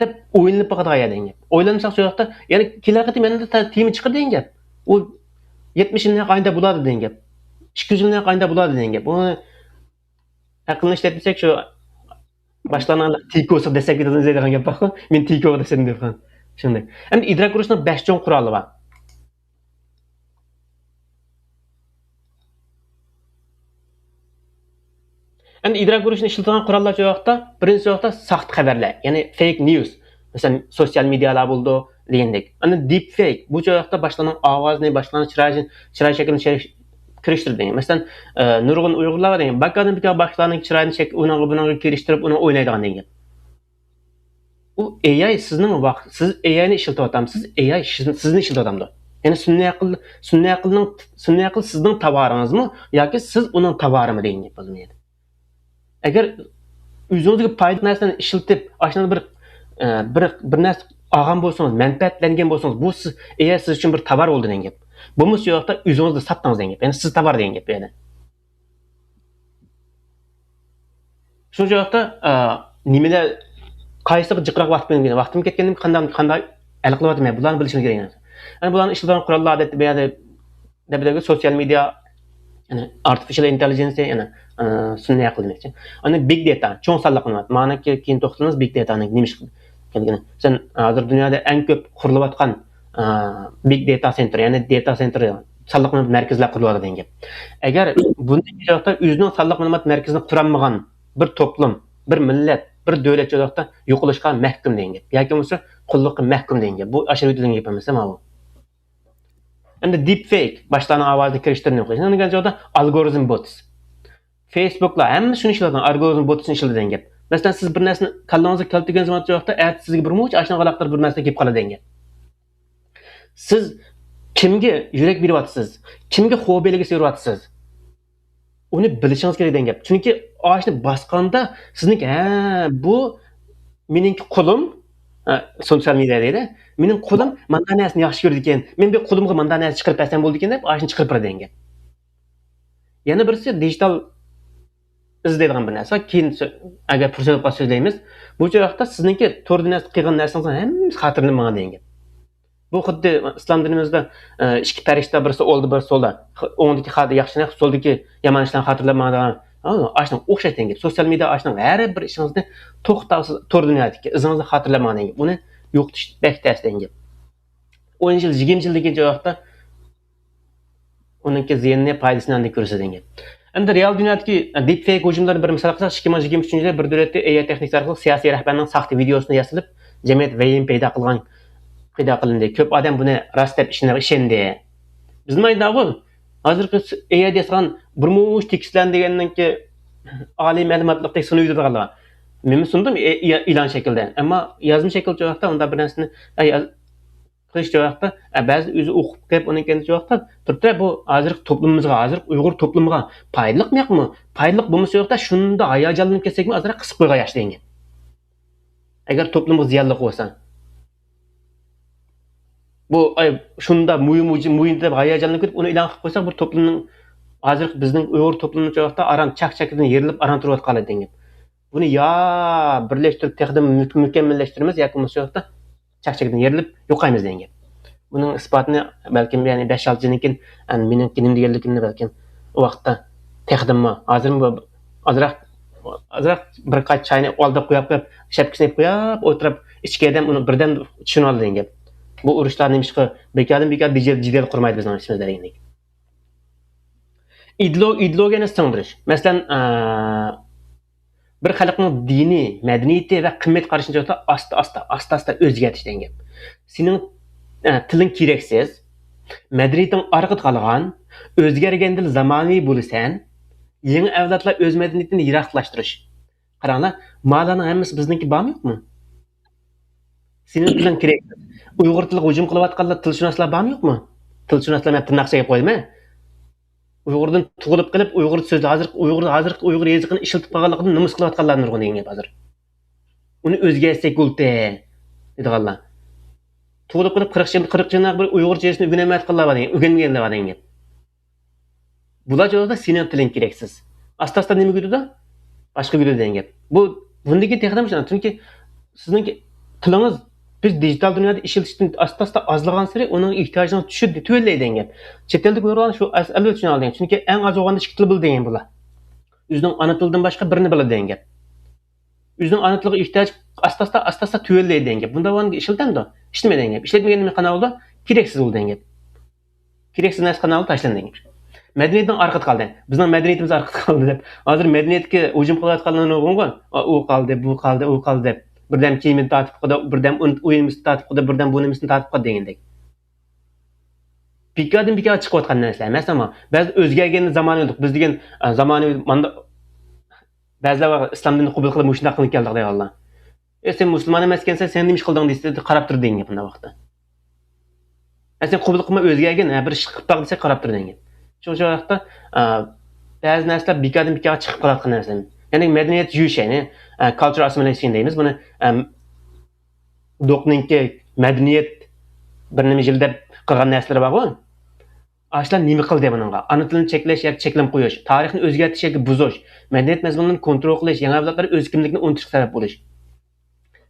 دەپ ئويلىنىپ باقىدىغان يەر دېگەن گەپ. ئويلانساق شۇ ۋاقىتتا، يەنە كېلەر قېتىم يەنە تېما چىقىدۇ دېگەن گەپ. ئۇ يەتمىش يىلنى قايدا بولىدۇ دېگەن گەپ. ئىككى يۈز يىلنى قايدا بولىدۇ دېگەن گەپ. ئۇ ئەقىلنى ئىشلەتمىسەك، شۇ باشلارنىڭ تىكوسى دەسسەپ كېتىدۇ دەيدىغان گەپ بارغۇ. مېنى تىكو دەسسەم دەيدىغان. شۇنداق. ئەمدى ئىدراك ئۇرۇشنىڭ بەش چوڭ قورالى بار. ئەمدى ئىدراك ئۇرۇشنى ئىشلىتىدىغان قوراللار شۇ ۋاقىتتا، بىرىنچى ۋاقىتتا ساختا خەۋەرلەر، يەنى فېيك نيۇز. مەسىلەن، سوتسىيال مېدىيالار بولىدۇ دېگەندەك. ئەنە دىپ فېيك، بۇ شۇ ۋاقىتتا باشقىلارنىڭ ئاۋازىنى، باشقىلارنىڭ چىراي، چىراي شەكلىنى شەي-، كىرىشتۈرىدۇ دېگەن. مەسىلەن، ئە، نۇرغۇن ئۇيغۇرلار بار دېگەن، بىكاردىن بىكار باشقىلارنىڭ چىرايىنى شەك-، ئۇنىڭغا، بۇنىڭغا كىرىشتۈرۈپ، ئۇنى ئوينايدىغان دېگەن. ئۇ ئېي ئاي سىزنىڭ ۋاق-، سىز ئېي ئاينى ئىشلىتىۋاتامسىز، ئېي ئاي سىز-، سىزنى ئىشلىتىۋاتامدۇ؟ يەنى سۈنئىي ئەقىل، سۈنئىي ئەقىلنىڭ، سۈنئىي ئەقىل سىزنىڭ تاۋارىڭىزمۇ ياكى سىز ئۇنىڭ تاۋارىمۇ دېگەن گەپ بولىدۇ بۇ يەردە. ئەگەر ئۆزىڭىزگە پايدىلىق نەرسىلەرنى ئىشلىتىپ، ئاشۇنداق بىر، ئە، بىر، بىر نەرسە ئالغان بولسىڭىز، مەنپەئەتلەنگەن بولسىڭىز، بۇ سىز، ئېي ئاي سىز ئۈچۈن بىر تاۋار بولدى دېگەن گەپ. بولمىسا شۇ ۋاقىتتا ئۆزىڭىزنى ساتتىڭىز دېگەن گەپ. يەنى سىز تاۋار دېگەن گەپ بۇ يەردە. شۇنىڭ ئۈچۈن ۋاقىتتا، ئا، نېمىلەر، قايسىغا جىقراق ۋاقىت بۆلگەن، ۋاقتىم كەتكەندىن قانداق، قانداق ھەل قىلىۋاتىمەن، بۇلارنى بىلىشىمىز كېرەك. يەنى بۇلارنى ئىشلىتىدىغان قوراللار، ئادەتتە بۇ يەردە دەپ بېرىدۇ، سوتسىيال مېدىيا، يەنى ئارتىفىشىيال ئىنتېللىجېنس، يەنى، ئا، سۈنئىي ئەقىل دېمەكچى. ئاندىن بىگ دېتا، چوڭ سانلىق مەلۇمات. مانا كېيىن توختىلىمىز بىگ دېتانىڭ نېمە ئىش ئىكەنلىكىنى. مەسىلەن، ھازىر دۇنيادا ئەڭ كۆپ قۇرۇلۇۋاتقان، ئا، بىگ دېتا سېنتىر، يەنى دېتا سېنتىر، سانلىق مەلۇمات مەركەزلەر قۇرۇلۇۋاتىدۇ دېگەن گەپ. ئەگەر بۇنداق ۋاقىتتا ئۆزىنىڭ سانلىق مەلۇمات مەركىزىنى قۇرالمىغان بىر توپلۇم، بىر مىللەت، بىر دۆلەت شۇ ۋاقىتتا يوقىلىشقا مەھكۇم دېگەن گەپ. ياكى بولمىسا قۇللۇققا مەھكۇم دېگەن گەپ. بۇ ئاشۇ يېتىدىغان گەپ ئەمەس، ماۋۇ. ئەمدى دىپ فېيك، باشقىلارنىڭ ئاۋازىنى كىرىشتۈرۈپ نېمە قىلىش. ئۇنىڭ كېيىن ئالگورىزم بوتس. فېيسبۇكلار، ھەممە شۇنى ئىشلەتكەن، ئالگورىزم بوتسنى ئىشلىتىدىغان گەپ. مەسىلەن، سىز بىر نەرسىنى كاللىڭىزغا كەلتۈرگەن ۋاقىتتا، شۇ ۋاقىتتا ئەتە سىزگە بىر مۇنچە ئاشۇنىڭغا ئالاقىدار بىر نەرسە كېلىپ قالىدىغان گەپ. سىز كىمگە يۈرەك بېرىۋاتىسىز؟ كىمگە خو بەلگىسى بېرىۋاتىسىز؟ ئۇنى بىلىشىڭىز كېرەك دېگەن گەپ. چۈنكى ئاشۇنى باسقاندا سىزنىڭكى، ھە، بۇ مېنىڭكى قولۇم، ھە، سوتسىيال مېدىيا دەيدۇ. مېنىڭ قولۇم ماندا نەرسىنى ياخشى كۆرىدىكەن، مەن بۇ قولۇمغا ماندا نەرسە چىقىرىپ بەرسەم بولىدىكەن دەپ ئاشۇنى چىقىرىپ بېرىدىغان گەپ. يەنە بىرسى دىجىتال ئىز دەيدىغان بىر نەرسە. كېيىن سۆ-، ئەگەر پۇرسەت بولسا سۆزلەيمىز. بۇ ۋاقىتتا سىزنىڭكى تور دۇنياسىدا قىلغان نەرسىڭىزنىڭ ھەممىسى خاتىرىلەپ ماڭىدۇ دېگەن گەپ. بۇ خۇددى ئىسلام دىنىمىزدا، ئە، ئىككى پەرىشتە، بىرسى ئوڭدا، بىرسى سولدا. خ-، ئوڭدىكى خا-، ياخشى ئىشنى، سولدىكى يامان ئىشلارنى خاتىرىلەپ ماڭىدىغان. ھا، ئاشۇنىڭ ئوخشاش دېگەن گەپ. سوتسىيال مېدىيا ئاشۇنىڭ ھەر بىر ئىشىڭىزنى توختاۋسىز تور دۇنيادىكى ئىزىڭىزنى خاتىرىلەپ ماڭىدۇ دېگەن گەپ. ئۇنى يوقىتىش بەك تەس دېگەن گەپ. ئون يىل، يىگىرمە يىلدىن كېيىن ۋاقىتتا ئۇنىڭكى زىيىنىنى، پايدىسىنى ئاندىن كۆرىسىز دېگەن گەپ. ئەمدى رېئال دۇنيادىكى دىپفېيك ھۇجۇملىرىنى بىر مىسال قىلساق، ئىككى مىڭ يىگىرمە ئۈچىنچى يىلى بىر دۆلەتتە ئېي ئاي تېخنىكىسى ئارقىلىق سىياسىي رەھبەرنىڭ ساختا ۋىدىيوسىنى ياسىلىپ، جەمئىيەت ۋەھىمە پەيدا قىلغان، پەيدا قىلىندى. كۆپ ئادەم بۇنى راست دەپ ئىشىنىپ ئىشەندى. بىزنىڭ ئايدا بۇ ھازىرقى ئېي ئاي دەيدىغان بىر مۇنچە تېكىستلەرنى دېگەننىڭكى ئالىي مەلۇماتلىقتەك سۇنۇۋېتىدىغانلار. مېنى سۇندۇم ئېلان شەكلىدە. ئەمما يازما شەكىلدە ۋاقىتتا ئۇنداق بىر نەرسىنى، ئەي، قىلىش ۋاقىتتا، ئە، بەزى ئۆزى ئوقۇپ كېلىپ، ئۇنىڭ كەينىدە ۋاقىتتا تۇرۇپتۇ، بۇ ھازىرقى توپلۇمىمىزغا، ھازىرقى ئۇيغۇر توپلۇمىغا پايدىلىقمۇ ياقمۇ؟ پايدىلىق بولمىسا ۋاقىتتا شۇنداق ھاياجانلىنىپ كەتسەكمۇ ئازراق قىسىپ قويغاي ياخشى دېگەن گەپ. ئەگەر توپلۇمغا زىيانلىق بولسا. بۇ، ئاي، شۇنداق مۇھىم، مۇھىم، مۇھىم دەپ ھاياجانلىنىپ كېتىپ، ئۇنى ئېلان قىلىپ قويساق، بۇ توپلۇمنىڭ، ھازىرقى بىزنىڭ ئۇيغۇر توپلۇمى شۇ ۋاقىتتا ئاران چاك-چاكىدىن يېرىلىپ ئاران تۇرۇۋاتقانلىقى دېگەن گەپ. بۇنى يا بىرلەشتۈرۈپ تېخىدىن مۇك-، مۇكەممەللەشتۈرىمىز ياكى بولمىسا شۇ ۋاقىتتا چاك-چاكىدىن يېرىلىپ يوقايمىز دېگەن گەپ. بۇنىڭ ئىسپاتىنى بەلكىم، يەنى بەش-ئالتە يىلدىن كېيىن، ئەن، مېنىڭكى نېمە دېگەنلىكىمنى بەلكىم ئۇ ۋاقىتتا تېخىدىنمۇ، ھازىرمۇ ئازراق، ئازراق بىر قاچا چاينى ئالدىغا قويۇپ قويۇپ، شەپكىسىنى يېپىپ قويۇپ ئولتۇرۇپ، ئىچكى ئادەم ئۇنى بىردەم چۈشىنىۋالىدۇ دېگەن گەپ. بۇ ئۇرۇشلار نېمىشقا بىكاردىن بىكار جېدەل، جېدەل قۇرمايدۇ بىزنىڭ ئىچىمىزدە دېگەندەك. ئىدېئولو-، ئىدېئولوگىيەنى سىڭدۈرۈش. مەسىلەن، ئە، بىر خەلقنىڭ دىنىي، مەدەنىيىتى ۋە قىممەت قارىشىنى ئاستا، ئاستا، ئاستا، ئاستا ئۆزگەرتىش دېگەن گەپ. سېنىڭ، ئە، تىلىڭ كېرەكسىز، مەدەنىيىتىڭ ئارقىدا قالغان، ئۆزگەرگەندىلا زامانىۋى بولىسەن، يېڭى ئەۋلادلار ئۆز مەدەنىيىتىنى يىراقلاشتۇرۇش. قاراڭلار، مالارنىڭ ھەممىسى بىزنىڭكى بارمۇ يوقمۇ؟ سېنىڭ تىلىڭ كېرەكسىز. ئۇيغۇر تىلىغا ھۇجۇم قىلىۋاتقانلار تىلشۇناسلار بارمۇ يوقمۇ؟ تىلشۇناسلار، مەن تىرناق ئىچىگە قويىمەن. ئۇيغۇردىن تۇغۇلۇپ قېلىپ، ئۇيغۇر سۆزى، ھازىرقى ئۇيغۇر، ھازىرقى ئۇيغۇر يېزىقىنى ئىشلىتىپ قالغانلىقىدىن نومۇس قىلىۋاتقانلار نۇرغۇن دېگەن گەپ ھازىر. ئۇنى ئۆزگەرتسەك بولدى دېيدىغانلار. تۇغۇلۇپ قېلىپ قىرىق يىل، قىرىق يىلدىن بىر ئۇيغۇرچە يېزىقنى ئۆگىنەلمەيۋاتقانلار بار دېگەن، ئۆگەنمىگەنلەر بار دېگەن گەپ. بۇلار جاۋابىدا سېنىڭ تىلىڭ كېرەكسىز. ئاستا-ئاستا نېمە كېتىدۇ؟ باشقا كېتىدۇ دېگەن گەپ. بۇ، بۇندىن كېيىن تېخىمۇ شۇنداق. چۈنكى سىزنىڭكى تىلىڭىز، بىز دىجىتال دۇنيادا ئىشلىتىشتىن ئاستا-ئاستا ئازلىغانسېرى ئۇنىڭ ئېھتىياجىنىڭ چۈشۈپ تۆۋەنلەيدۇ دېگەن گەپ. چەت ئەلدىكى ئۇيغۇرلار شۇ ئەس-، ئەلۋەتتە چۈشىنەلەيدۇ. چۈنكى ئەڭ ئاز بولغاندا ئىككى تىل بىلىدۇ دېگەن بۇلار. ئۆزىنىڭ ئانا تىلىدىن باشقا بىرنى بىلىدۇ دېگەن گەپ. ئۆزىنىڭ ئانا تىلىغا ئېھتىياج ئاستا-ئاستا، ئاستا-ئاستا تۆۋەنلەيدۇ دېگەن گەپ. بۇنداق بولغاندا ئىشلىتەمدۇ؟ ئىشلىتمەيدۇ دېگەن گەپ. ئىشلەتمىگەندە نېمە قانداق بولىدۇ؟ كېرەكسىز بولىدۇ دېگەن گەپ. كېرەكسىز نەرسە قانداق بولىدۇ؟ تاشلىنىدۇ دېگەن گەپ. مەدەنىيەتنىڭ ئارقىدا قالدى. بىزنىڭ مەدەنىيىتىمىز ئارقىدا قالدى دەپ. ھازىر مەدەنىيەتكە ھۇجۇم قىلىۋاتقانلار نۇرغۇنغۇ. ئۇ قالدى، بۇ قالدى، ئۇ قالدى دەپ. بىردەم كىيىمىنى تارتىپ قويدى، بىردەم ئۇن-، ئويۇنىمىزنى تارتىپ قويدى، بىردەم بۇ نېمىسىنى تارتىپ قويدى دېگەندەك. بىكاردىن بىكارغا چىقىۋاتقان نەرسىلەر ئەمەس، ئەمما بەزى ئۆزگەرگەن زامانىۋى، بىز دېگەن، ئە، زامانىۋى ماندا بەزىلەر بار، ئىسلام دىنىنى قوبۇل قىلىپ مۇشۇنداق قىلىپ كەلدۇق دەيدىغانلار. ئەي، سەن مۇسۇلمان ئەمەسكەنسەن، سەن نېمە ئىش قىلدىڭ دېسە، قاراپ تۇر دېگەن گەپ ئۇنداق ۋاقىتتا. ئەي، سەن قوبۇل قىلماي ئۆزگەرگىن، ھە، بىر ئىش قىلىپ باق دېسە، قاراپ تۇر دېگەن گەپ. شۇڭا شۇ ۋاقىتتا، ئە، بەزى نەرسىلەر بىكاردىن بىكارغا چىقىپ قالىدىغان نەرسە. يەنى مەدەنىيەت يۇيۇش، يەنى، ئە، كالچر ئاسسىمىلېيشن دەيمىز بۇنى، ئە، دوقنىڭكى مەدەنىيەت بىر نېمە يىل دەپ قىلغان نەرسىلىرى بارغۇ. ئاشۇلار نېمە قىلدى بۇنىڭغا؟ ئانا تىلنى چەكلەش ياكى چەكلىمە قويۇش، تارىخنى ئۆزگەرتىش ياكى بۇزۇش، مەدەنىيەت مەزمۇنلىرىنى كونترول قىلىش، يېڭى ئەۋلادلار ئۆز كىملىكىنى ئۇنتۇشقا سەۋەب بولۇش.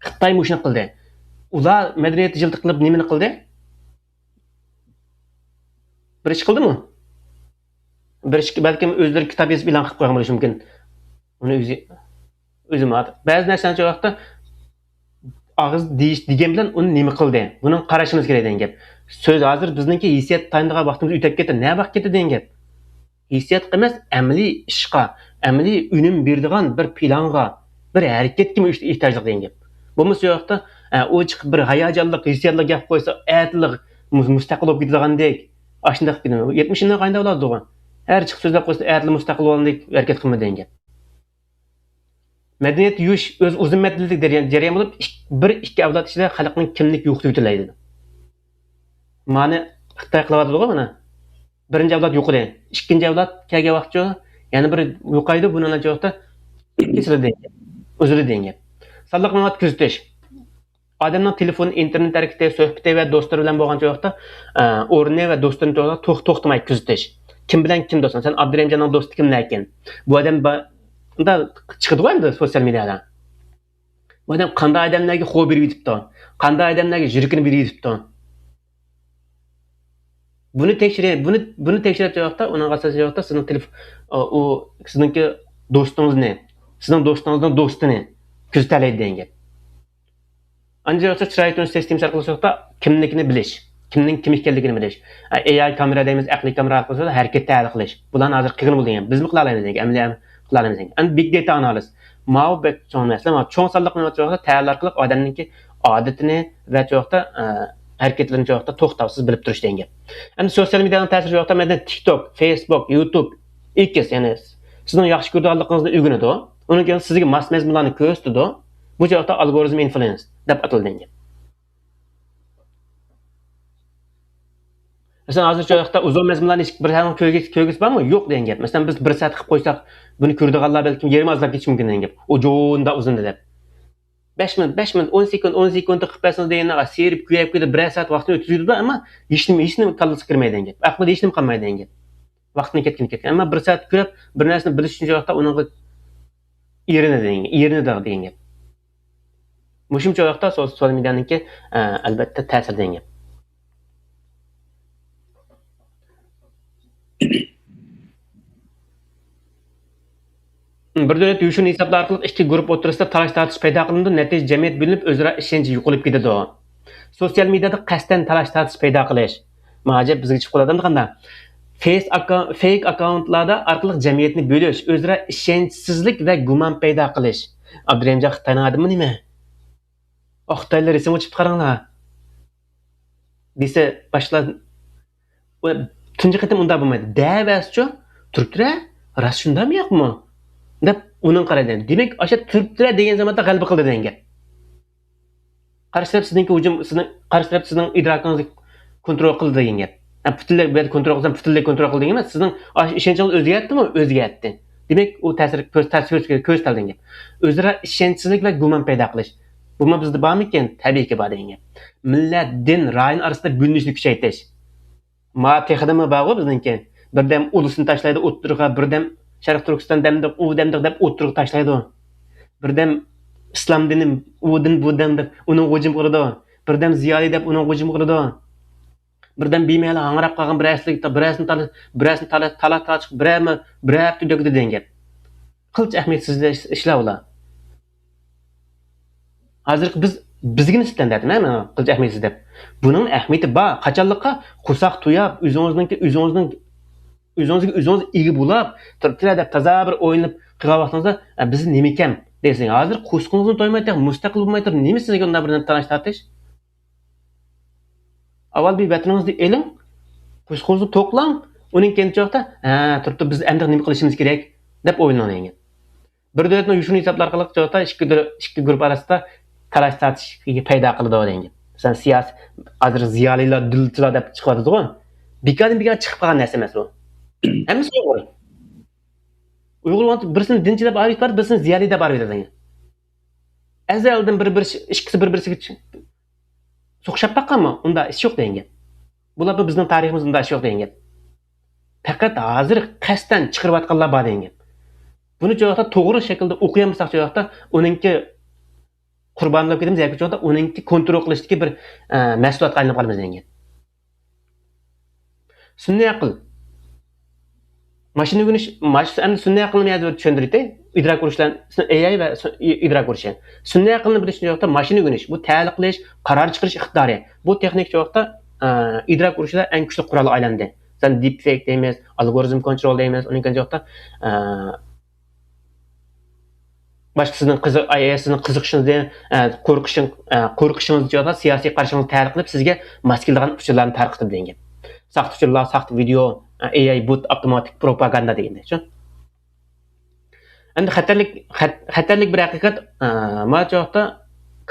خىتاي مۇشۇنى قىلدى. ئۇلار مەدەنىيەت يىلتە قىلىپ نېمىنى قىلدى؟ بىر ئىش قىلدىمۇ؟ بىر ئىش، بەلكىم ئۆزلىرى كىتاب يېزىپ ئېلان قىلىپ قويغان بولۇشى مۇمكىن. ئۇنى ئۆزى، ئۆزىمۇ بەزى نەرسىلەرنى شۇ ۋاقىتتا ئاغزى دېيىش، دېگەن بىلەن ئۇنى نېمە قىلدى؟ بۇنىڭغا قاراشىمىز كېرەك دېگەن گەپ. سۆز ھازىر بىزنىڭكى ھېسسىيات تايىنىدىغان ۋاقتىمىز ئۆتۈپ كەتتى. نە ۋاقىت كەتتى دېگەن گەپ. ھېسسىياتقا ئەمەس، ئەمەلىي ئىشقا، ئەمەلىي ئۈنۈم بېرىدىغان بىر پىلانغا، بىر ھەرىكەتكە ئېھتىياجلىق دېگەن گەپ. بولمىسا شۇ ۋاقىتتا، ئە، ئۇ چىقىپ بىر ھاياجانلىق ھېسسىياتلار گەپ قويسا، ئەتىلا مۇ-، مۇستەقىل بولۇپ كېتىدىغاندەك، ئاشۇنداق يەتمىش يىلدىن قايدا بولىدىغۇ؟ ھەر چىقىپ سۆزلەپ قويسا، ئەتىلا مۇستەقىل بولغاندەك ھەرىكەت قىلمىدى دېگەن گەپ. مەدەنىيەت يۇيۇش ئۆزى ئۇزۇن مەددىلىك جەريان، جەريان بولۇپ، ئىك-، بىر ئىككى ئەۋلاد ئىچىدە خەلقنىڭ كىملىكى يوقىتىۋېتىلەيدۇ. مانى خىتاي قىلىۋاتىدىغۇ مانا. بىرىنچى ئەۋلاد يوقىدى. ئىككىنچى ئەۋلاد كەلگەن ۋاقىتچۇ، يەنە بىر يوقايدۇ، بۇنىڭ نەچچە ۋاقىتتا كېسىلىدۇ دېگەن گەپ. ئۈزۈلىدۇ دېگەن گەپ. سانلىق مەلۇمات كۆزىتىش. ئادەمنىڭ تېلېفون، ئىنتېرنېت ھەرىكىتى، سۆھبىتى ۋە دوستلىرى بىلەن بولغان ۋاقىتتا، ئە، ئورنى ۋە دوستلىرىنى توخ-، توختىماي كۆزىتىش. كىم بىلەن كىم دوست؟ مەسىلەن، ئابدۇرېھىمجاننىڭ دوستى كىملەر ئىكەن؟ بۇ ئادەم با-، مۇنداق چىقىدىغۇ ئەمدى سوتسىيال مېدىيادا. بۇ ئادەم قانداق ئادەملەرگە خو بېرىۋېتىپتۇ؟ قانداق ئادەملەرگە يۈرىكىنى بېرىۋېتىپتۇ؟ بۇنى تەكشۈرە-، بۇنى، بۇنى تەكشۈرۈپ ۋاقىتتا، ئۇنىڭغا ئاساسىي ۋاقىتتا سىزنىڭ تېلېف-، ئۇ، سىزنىڭكى دوستىڭىزنى، سىزنىڭ دوستىڭىزنىڭ دوستىنى كۆزىتەلەيدۇ دېگەن گەپ. ئاندىن چىراي تونۇش سىستېمىسى ئارقىلىق سوراقتا كىملىكىنى بىلىش، كىمنىڭ كىم ئىكەنلىكىنى بىلىش. ئەي ئاي كامېرا دەيمىز، ئەقلىي كامېرا ئارقىلىق سوراقتا ھەرىكەت تەھلىل قىلىش. بۇلارنى ھازىر قىلغىلى بولىدىكەن. بىزمۇ قىلالايمىز دېگەن، ئەمەلىي قىلالايمىز دېگەن. ئەمدى بىگ داتا ئانالىز. ماۋۇ بەك چوڭ مەسىلە. ماۋۇ چوڭ سانلىق مەلۇمات سوراقتا تەھلىل ئارقىلىق ئادەمنىڭكى ئادىتىنى ۋە چوقتا، ئە، ھەرىكەتلىرىنى چوقتا توختاۋسىز بىلىپ تۇرۇش دېگەن گەپ. ئەمدى سوتسىيال مېدىيانىڭ تەسىرى چوقتا مەسىلەن تىك توك، فېيسبۇك، يۇتۇب، ئېكس، يەنى سىزنىڭ ياخشى كۆرىدىغانلىقىڭىزنى ئۆگىنىدۇ. ئۇنىڭ كېيىن سىزگە ماس مەزمۇنلارنى كۆرسىتىدۇ. بۇ چوقتا ئالگورىزم ئىنفلۇئېنس دەپ ئاتىلىدۇ دېگەن گەپ. مەسىلەن، ھازىر شۇ ۋاقىتتا ئۇزۇن مەزمۇنلارنى ھېچ بىر كۆرگۈسى، كۆرگۈسى بارمۇ؟ يوق دېگەن گەپ. مەسىلەن، بىز بىر سائەت قىلىپ قويساق، بۇنى كۆرىدىغانلار بەلكىم يېرىمى ئازلاپ كېتىشى مۇمكىن دېگەن گەپ. ئۇ جۇندا ئۇزۇن دەپ. بەش مىنۇت، بەش مىنۇت، ئون سېكۇنت، ئون سېكۇنت قىلىپ بەرسىڭىز دېگەندە، سېرىپ كۆيۈپ كېتىپ بىرەر سائەت ۋاقتىنى ئۆتكۈزۈۋېتىدۇ، ئەمما ھېچنېمە، ھېچنېمە كاللىسىغا كىرمەيدۇ دېگەن گەپ. ئەقلىدە ھېچنېمە قالمايدۇ دېگەن گەپ. ۋاقتىنى كەتكىنى كەتكەن. ئەمما بىر سائەت كۆرۈپ، بىر نەرسىنى بىلىش ئۈچۈن شۇ ۋاقىتتا ئۇنىڭغا ئېرىنىدۇ دېگەن، ئېرىنىدۇ دېگەن گەپ. مۇشۇمچە ۋاقىتتا سو-، سوتسىيال مېدىيانىڭكى، ئە، ئەلۋەتتە تەسىرى دېگەن گەپ. بىر دۆلەت يوشۇرۇن ھېسابلار ئارقىلىق ئىككى گۇرۇپپا ئوتتۇرىسىدا تالاش-تارتىش پەيدا قىلىنىدۇ، نەتىجە جەمئىيەت بۆلۈنۈپ، ئۆزئارا ئىشەنچ يوقىلىپ كېتىدۇ. سوتسىيال مېدىيادا قەستەن تالاش-تارتىش پەيدا قىلىش. ماجىپ بىزگە چىقىپ قالىدۇ قانداق؟ فېيس ئاكا-، فېيك ئاككاونتلاردا ئارقىلىق جەمئىيەتنى بۆلۈش، ئۆزئارا ئىشەنچسىزلىك ۋە گۇمان پەيدا قىلىش. ئابدۇرېھىمجان خىتاينىڭ ئادىمى نېمە؟ ئاھ، خىتايلار رەسىمگە چىقىپ قاراڭلار دېسە، باشقىلار، ئۇ تۇنجى قېتىم ئۇنداق بولمايدۇ. دەۋەرسىچۇ، تۇرۇپتۇرە، راست شۇنداقمۇ ياقمۇ؟ دەپ ئۇنىڭ قارايدۇ. دېمەك، ئاشۇ تۇرۇپتۇرە دېگەن زاماندا غەلىبە قىلدى دېگەن گەپ. قارشى تەرەپ سىزنىڭكى ھۇجۇم، سىزنىڭ، قارشى تەرەپ سىزنىڭ ئىدراكىڭىزنى كونترول قىلدى دېگەن گەپ. ھە، پۈتۈنلەي بۇ يەردە كونترول قىلسام، پۈتۈنلەي كونترول قىلدى دېگەن ئەمەس. سىزنىڭ ئاش-، ئىشەنچىڭىز ئۆزگەرتتىمۇ؟ ئۆزگەرتتى. دېمەك، ئۇ تەسىر كۆز-، تەسىر كۆز-، كۆرسىتەلدى دېگەن گەپ. ئۆزئارا ئىشەنچسىزلىك ۋە گۇمان پەيدا قىلىش. بۇمۇ بىزدە بارمىكىن؟ تەبىئىيكى بار دېگەن گەپ. مىللەت، دىن، رايون ئارىسىدا بۆلۈنۈشنى كۈچەيتىش. ما تېخىدىمۇ بارغۇ بىزنىڭكى. بىردەم ئۇلۇسنى تاشلايدۇ ئوتتۇرىغا، بىردەم شەرقىي تۈركىستان دەمدۇق، ئۇ دەمدۇق دەپ ئوتتۇرىغا تاشلايدۇ. بىردەم ئىسلام دىنى ئۇ دىن، بۇ دىن دەپ ئۇنىڭغا ھۇجۇم قىلىدۇ. بىردەم زىيالىي دەپ ئۇنىڭغا ھۇجۇم قىلىدۇ. بىردەم بىمەھەل ھاڭراپ قالغان بىرەرسىلىك، بىرەرسىنى تالا-، بىرەرسىنى تالا-، تالا-تارتىش، بىرەرمۇ، بىرەر ھەپتە تۈگىدى دېگەن گەپ. قىلچە ئەھمىيەتسىز ئىش-، ئىشلار ئۇلار. ھازىرقى بىز، بىزگە نىسبەتەن دەۋاتىمەن مەن، قىلچە ئەھمىيەتسىز دەپ. بۇنىڭ ئەھمىيىتى بار. قاچانلىققا قورساق توياپ، ئۆزىڭىزنىڭكى، ئۆزىڭىزنىڭ، ئۆزىڭىزگە ئۆزىڭىز ئىگە بولۇپ، تۇرۇپتۇرە دەپ تازا بىر ئويلىنىپ قىلغان ۋاقتىڭىزدا، «ئە، بىز نېمىكەم؟» دەيسىز. ھازىر قورسىقىڭىزمۇ تويماي تېخى مۇستەقىل بولماي تۇرۇپ، نېمە سىزگە ئۇنداق بىر تالاش تارتىش؟ ئاۋۋال بىر ۋەتىنىڭىزنى ئېلىڭ، قورسىقىڭىزنى توقلاڭ، ئۇنىڭ كېيىن چوقتا، «ھە، تۇرۇپتۇ، بىز ئەمدى نېمە قىلىشىمىز كېرەك؟» دەپ ئويلىنىڭ دېگەن. بىر دۆلەتنىڭ يوشۇرۇن ھېسابلار ئارقىلىق چوقتا ئىككى دۆ-، ئىككى گۇرۇپپا ئارىسىدا تالاش تارتىش پەيدا قىلىدۇ دېگەن. مەسىلەن، سىياسىي، ھازىر زىيالىيلار، دىنچىلار دەپ چىقىۋاتىدىغۇ. بىكاردىن بىكار چىقىپ قالغان نەرسە ئەمەس بۇ. ھەممىسى ئۇيغۇر. ئۇيغۇر بىرسىنى دىنچى دەپ ئايرىپ بارىدۇ، بىرسىنى زىيالىي دەپ ئايرىپ بارىدۇ. ئەزەلدىن بىر، بىر، ئىككىسى بىر-، بىرسىگە سوقۇشۇپ باققانمۇ؟ ئۇنداق ئىش يوق دېگەن گەپ. بۇلار بىزنىڭ تارىخىمىزدا ئۇنداق ئىش يوق دېگەن گەپ. پەقەت ھازىر قەستەن چىقىرىۋاتقانلار بار دېگەن گەپ. بۇنى چوقتا توغرا شەكىلدە ئوقۇيالمىساق چوقتا ئۇنىڭكى قۇربانى بولۇپ كېتىمىز ياكى چوقتا ئۇنىڭكى كونترول قىلىشتىكى بىر، ئە، مەھسۇلاتقا ئايلىنىپ قالىمىز دېگەن گەپ. سۈنئىي ئەقىل. ماشىنا ئۆگىنىش، ماش-، ئەمدى سۈنئىي ئەقىلنى مەن ھازىر چۈشەندۈرۈۋېتەي. ئىدراك ئۇرۇشلار، سۈ-، ئېي ئاي ۋە سۈ-، ئى-، ئىدراك ئۇرۇشى. سۈنئىي ئەقىلنى بىلىش ئۈچۈن چوقتا ماشىنا ئۆگىنىش، بۇ تەلىق قىلىش، قارار چىقىرىش ئىقتىدارى. بۇ تېخنىكا چوقتا، ئە، ئىدراك ئۇرۇشىدا ئەڭ كۈچلۈك قورال ئايلاندى. مەسىلەن، دىپفېيك دەيمىز، ئالگورىزم كونترول دەيمىز، ئۇنىڭ كېيىن چوقتا، ئە، باشقا سىزنىڭ قىزىق-، ئاي، سىزنىڭ قىزىقىشىڭىزنى، ئە، قورقۇشىڭ-، ئە، قورقۇشىڭىزنى چوقتا سىياسىي قارىشىڭىزنى تەلىق قىلىپ، سىزگە ماس كېلىدىغان ئۇچۇرلارنى تارقىتىدۇ دېگەن گەپ. ساختا ئۇچۇرلار، ساختا ۋىدېئو، ئە، ئېي ئاي بوت، ئاپتوماتىك پروپاگاندا دېگەندەك شۇ. ئەمدى خەتەرلىك، خەت-، خەتەرلىك بىر ھەقىقەت، ئە، مانا چوقتا